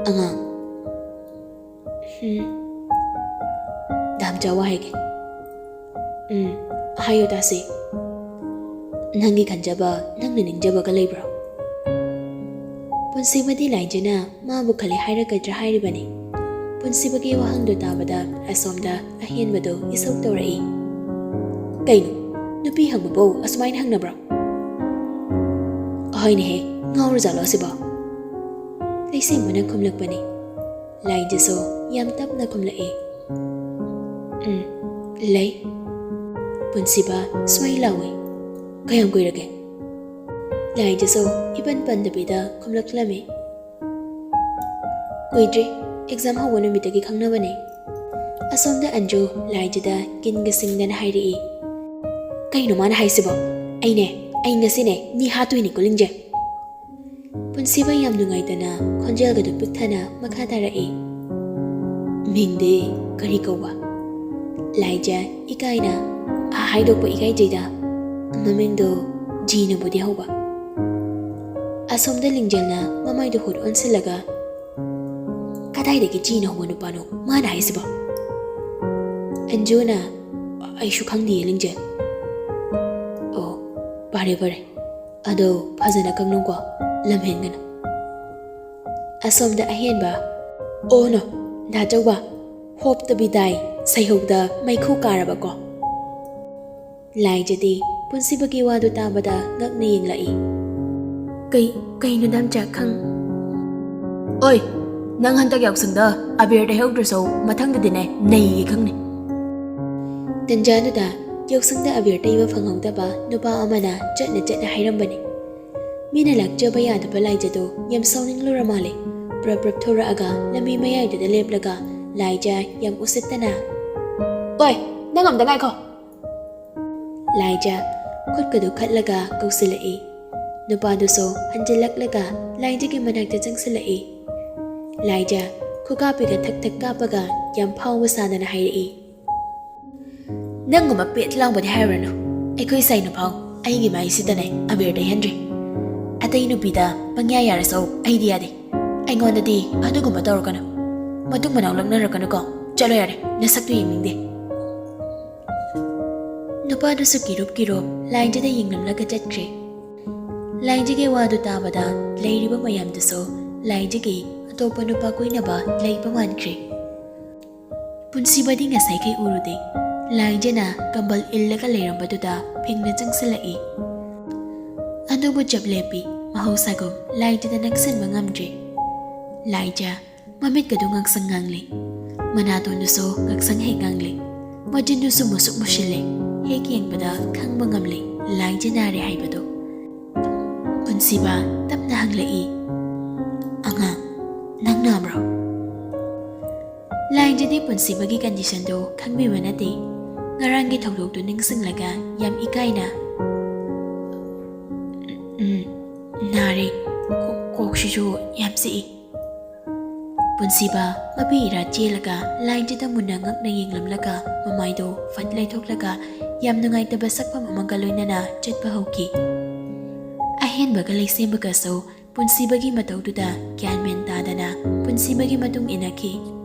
"ꯑꯉꯥꯡ, ꯎꯝ, ꯗꯥꯝꯆꯥ ꯋꯥ ꯍꯥꯏꯒꯦ꯫" "ꯎꯝ, ꯍꯥꯏꯌꯨ ꯇꯥꯁꯤ꯫ ꯅꯪꯒꯤ ꯈꯟꯖꯕ, ꯅꯪꯅ ꯅꯤꯡꯖꯕꯒ ꯂꯩꯕ꯭ꯔꯣ?" ꯄꯨꯟꯁꯤꯕꯗꯤ ꯂꯥꯏꯖꯅ ꯃꯥꯕꯨ ꯈꯜꯂꯤ ꯍꯥꯏꯔꯛꯀꯗ꯭ꯔꯥ ꯍꯥꯏꯔꯤꯕꯅꯤ꯫ ꯄꯨꯟꯁꯤꯕꯒꯤ ꯋꯥꯍꯪꯗꯨ ꯇꯥꯕꯗ ꯑꯁꯣꯝꯗ ꯑꯍꯦꯟꯕꯗꯨ ꯏꯁꯧ ꯇꯧꯔꯛꯏ꯫ "ꯀꯩꯅꯣ, ꯅꯨꯄꯤ ꯍꯪꯕꯕꯨ ꯑꯁꯨꯃꯥꯏꯅ ꯍꯪꯅꯕ꯭ꯔꯣ?" "ꯑꯍꯣꯏꯅꯦꯍꯦ, ꯉꯥꯎꯔꯖꯥꯠꯂꯣ ꯑꯁꯤꯕꯣ?" ꯂꯩꯁꯦꯝꯕꯅ ꯈꯨꯝꯂꯛꯄꯅꯤ꯫ ꯂꯥꯏꯖꯁꯨ ꯌꯥꯝ ꯇꯞꯅ ꯈꯨꯝꯂꯛꯏ꯫ "ꯎꯝ, ꯂꯩ꯫" ꯄꯨꯟꯁꯤꯕ ꯁ꯭ꯋꯥꯏ ꯂꯥꯎꯏ꯫ "ꯀꯌꯥꯝ ꯀꯨꯏꯔꯒꯦ?" ꯂꯥꯏꯖꯁꯨ ꯏꯄꯟ ꯄꯟꯗꯕꯤꯗ ꯈꯨꯝꯂꯛꯂꯝꯃꯤ꯫ "ꯀꯨꯏꯗ꯭ꯔꯤ, ꯑꯦꯛꯖꯥꯝ ꯍꯧꯕ ꯅꯨꯃꯤꯠꯇꯒꯤ ꯈꯪꯅꯕꯅꯦ꯫" ꯑꯁꯣꯝꯗ ꯑꯟꯖꯨ ꯂꯥꯏꯖꯗ ꯀꯤꯟꯒ ꯁꯤꯡꯗꯅ ꯍꯥꯏꯔꯛꯏ꯫ "ꯀꯩꯅꯣ ꯃꯥꯅ ꯍꯥꯏꯁꯤꯕꯣ? ꯑꯩꯅꯦ, ꯑꯩ ꯉꯁꯤꯅꯦ ꯃꯤ ꯍꯥꯠꯇꯣꯏꯅꯤꯀꯣ, ꯂꯤꯡꯖꯦ꯫" ꯄꯨꯟꯁꯤꯕ ꯌꯥꯝ ꯅꯨꯡꯉꯥꯏꯇꯅ ꯈꯣꯟꯖꯦꯜꯒꯗꯨ ꯄꯤꯛꯊꯅ ꯃꯈꯥ ꯇꯥꯔꯛꯏ꯫ "ꯃꯤꯡꯗꯤ ꯀꯔꯤ ꯀꯧꯕ?" ꯂꯥꯏꯖ ꯏꯀꯥꯏꯅ꯫ "ꯑ, ꯍꯥꯏꯗꯣꯛꯄ ꯏꯀꯥꯏꯖꯩꯗ꯫ ꯃꯃꯤꯡꯗꯣ ꯖꯤꯅꯕꯨꯗꯤ ꯍꯧꯕ꯫" ꯑꯁꯣꯝꯗ ꯂꯤꯡꯖꯦꯜꯅ ꯃꯃꯥꯏꯗꯨ ꯍꯨꯠ ꯑꯣꯟꯁꯤꯜꯂꯒ, "ꯀꯗꯥꯏꯗꯒꯤ ꯖꯤꯅ ꯍꯧꯕ ꯅꯨꯄꯥꯅꯣ ꯃꯥꯅ ꯍꯥꯏꯁꯤꯕꯣ?" ꯑꯟꯖꯨꯅ, "ꯑꯩꯁꯨ ꯈꯪꯗꯤꯌꯦ, ꯂꯤꯡꯖꯦꯜ꯫" "ꯑꯣ, ꯐꯔꯦ, ꯐꯔꯦ꯫ ꯑꯗꯣ ꯐꯖꯅ ꯀꯛꯅꯧꯀꯣ, ꯂꯝ ꯍꯦꯟꯒꯅꯨ꯫" ꯑꯁꯣꯝꯗ ꯑꯍꯦꯟꯕ, "ꯑꯣ ꯅꯣ, ꯗꯥ ꯆꯧꯕ, hope to be die, ꯁꯩꯍꯧꯗ ꯃꯩꯈꯨ ꯀꯥꯔꯕꯀꯣ꯫" ꯂꯥꯏꯖꯗꯤ ꯄꯨꯟꯁꯤꯕꯒꯤ ꯋꯥꯗꯨ ꯇꯥꯕꯗ ꯉꯛꯅ ꯌꯦꯡꯂꯛꯏ꯫ "ꯀꯩ, ꯀꯩꯅꯣ ꯗꯥꯝꯆꯥ ꯈꯪ-?" ꯑꯣꯏ, ꯅꯪ ꯍꯟꯗꯛ ꯌꯥꯎꯁꯪꯗ ꯑꯕꯤꯔ ꯇꯩꯍꯧꯗ꯭ꯔꯁꯨ ꯃꯊꯪꯗꯗꯤꯅꯦ ꯅꯩꯒꯦ ꯈꯪꯅꯤ꯫ ꯇꯟꯖꯥꯗꯨꯗ ꯌꯥꯎꯁꯪꯗ ꯑꯕꯤꯔ ꯇꯩꯕ ꯐꯪꯍꯧꯗꯕ ꯅꯨꯄꯥ ꯑꯃꯅ ꯆꯠꯅ ꯆꯠꯅ ꯍꯥꯏꯔꯝꯕꯅꯤ꯫ ꯃꯤꯅ ꯂꯥꯛꯆꯕ ꯌꯥꯗꯕ ꯂꯥꯏꯖꯗꯣ ꯌꯥꯝ ꯁꯥꯎꯅꯤꯡꯂꯨꯔ ꯃꯥꯜꯂꯦ꯫ ꯄ꯭ꯔꯞ ꯄ꯭ꯔꯞ ꯊꯣꯔꯛꯑꯒ ꯂꯝꯕꯤ ꯃꯌꯥꯏꯗꯨꯗ ꯂꯦꯞꯂꯒ ꯂꯥꯏꯖ ꯌꯥꯝ ꯎꯁꯤꯠꯇꯅ, "ꯑꯣꯏ, ꯅꯪ ꯑꯝꯇ ꯉꯥꯏꯈꯣ!" ꯂꯥꯏꯖ ꯈꯨꯠꯀꯗꯨ ꯈꯠꯂꯒ ꯀꯧꯁꯤꯜꯂꯛꯏ꯫ ꯅꯨꯄꯥꯗꯨꯁꯨ ꯍꯟꯖꯤꯜꯂꯛꯂꯒ ꯂꯥꯏꯖꯒꯤ ꯃꯅꯥꯛꯇ ꯆꯪꯁꯤꯜꯂꯛꯏ꯫ ꯂꯥꯏꯖ ꯈꯨꯀꯥꯞꯄꯤꯒ ꯊꯛ ꯊꯛ ꯀꯥꯞꯄꯒ ꯌꯥꯝ ꯐꯥꯎꯕ ꯁꯥꯗꯅ ꯍꯥꯏꯔꯛꯏ, "ꯅꯪꯒꯨꯝꯕ ꯄꯦꯠ ꯂꯥꯡꯕꯗꯤ ꯍꯥꯏꯔꯨꯔꯅꯨ꯫ ꯑꯩꯈꯣꯏ ꯁꯥꯏꯅ ꯐꯥꯎ ꯑꯩꯒꯤ ꯃꯥꯏꯁꯤꯗꯅꯦ ꯑꯕꯤꯔ ꯇꯩꯍꯟꯗ꯭ꯔꯤ꯫ ꯑꯇꯩ ꯅꯨꯄꯤꯗ ꯄꯪꯌꯥ ꯌꯥꯔꯁꯨ ꯑꯩꯗꯤ ꯌꯥꯗꯦ꯫ ꯑꯩꯉꯣꯟꯗꯗꯤ ꯑꯗꯨꯒꯨꯝꯕ ꯇꯧꯔꯛꯀꯅꯨ꯫ ꯃꯇꯨꯡ ꯃꯅꯥꯎ ꯂꯛꯅꯔꯛꯀꯅꯨꯀꯣ꯫ ꯆꯠꯂꯣ ꯌꯥꯔꯦ, ꯅꯁꯛꯇꯨ ꯌꯦꯡꯅꯤꯡꯗꯦ꯫" ꯅꯨꯄꯥꯗꯨꯁꯨ ꯀꯤꯔꯨꯞ ꯀꯤꯔꯨꯞ ꯂꯥꯏꯖꯗ ꯌꯦꯡꯂꯝꯂꯒ ꯆꯠꯈ꯭ꯔꯦ꯫ ꯂꯥꯏꯖꯒꯤ ꯋꯥꯗꯨ ꯇꯥꯕꯗ ꯂꯩꯔꯤꯕ ꯃꯌꯥꯝꯗꯨꯁꯨ ꯂꯥꯏꯖꯒꯤ ꯑꯇꯣꯞꯄ ꯅꯨꯄꯥ ꯀꯣꯏꯅꯕ ꯂꯩꯕ ꯃꯥꯟꯈ꯭ꯔꯦ꯫ ꯄꯨꯟꯁꯤꯕꯗꯤ ꯉꯁꯥꯏꯈꯩ ꯎꯔꯨꯗꯦ꯫ ꯂꯥꯏꯖꯅ ꯀꯝꯕꯜ ꯏꯜꯂꯒ ꯂꯩꯔꯝꯕꯗꯨꯗ ꯐꯤꯡꯅ ꯆꯪꯁꯤꯜꯂꯛꯏ꯫ ꯑꯗꯨꯕꯨ ꯆꯞ ꯂꯦꯞꯄꯤ꯫ ꯃꯍꯧꯁꯥꯒꯨꯝ ꯂꯥꯏꯖꯗ ꯅꯛꯁꯤꯟꯕ ꯉꯝꯗ꯭ꯔꯦ꯫ ꯂꯥꯏꯖ ꯃꯃꯤꯠꯀꯗꯨ ꯉꯥꯡꯁꯪ ꯉꯥꯡꯂꯤ꯫ ꯃꯅꯥꯇꯣꯟꯗꯨꯁꯨ ꯉꯥꯡꯁꯪ ꯍꯦꯛ ꯉꯥꯡꯂꯤ꯫ ꯃꯆꯤꯟꯗꯨꯁꯨ ꯃꯨꯁꯨꯛ ꯃꯨꯁꯤꯜꯂꯦ꯫ ꯍꯦꯛ ꯌꯦꯡꯕꯗ ꯈꯪꯕ ꯉꯝꯂꯦ ꯂꯥꯏꯖ ꯅꯥꯔꯦ ꯍꯥꯏꯕꯗꯨ꯫ ꯄꯨꯟꯁꯤꯕ ꯇꯞꯅ ꯍꯪꯂꯛꯏ, "ꯑꯉꯥꯡ, ꯅꯪ ꯅꯥꯕ꯭ꯔꯣ?" ꯂꯥꯏꯖꯗꯤ ꯄꯨꯟꯁꯤꯕꯒꯤ ꯀꯟꯗꯤꯁꯟꯗꯨ ꯈꯪꯕꯤꯕ ꯅꯠꯇꯦ꯫ ꯉꯔꯥꯡꯒꯤ ꯊꯧꯗꯣꯛꯇꯨ ꯅꯤꯡꯁꯤꯡꯂꯒ ꯌꯥꯝ ꯏꯀꯥꯏꯅ, "ꯎꯝ, ꯅꯥꯔꯦ꯫ ꯀꯣ-, ꯀꯣꯛꯁꯤꯁꯨ ꯌꯥꯝ ꯆꯤꯛꯏ꯫" ꯄꯨꯟꯁꯤꯕ ꯃꯄꯤ ꯏꯔꯥ ꯆꯦꯜꯂꯒ ꯂꯥꯏꯖꯗ ꯃꯨꯟꯅ ꯉꯛꯅ ꯌꯦꯡꯂꯝꯂꯒ ꯃꯃꯥꯏꯗꯨ ꯐꯠ ꯂꯩꯊꯣꯛꯂꯒ ꯌꯥꯝ ꯅꯨꯡꯉꯥꯏꯇꯕ ꯁꯛꯐꯝ ꯑꯃꯒ ꯂꯣꯏꯅꯅ ꯆꯠꯄ ꯍꯧꯈꯤ꯫ ꯑꯍꯦꯟꯕꯒ ꯂꯩꯁꯦꯝꯕꯒꯁꯨ ꯄꯨꯟꯁꯤꯕꯒꯤ ꯃꯇꯧꯗꯨꯗ ꯒ꯭ꯌꯥꯟ ꯃꯦꯟ ꯇꯥꯗꯅ ꯄꯨꯟꯁꯤꯕꯒꯤ ꯃꯇꯨꯡ ꯏꯟꯅꯈꯤ꯫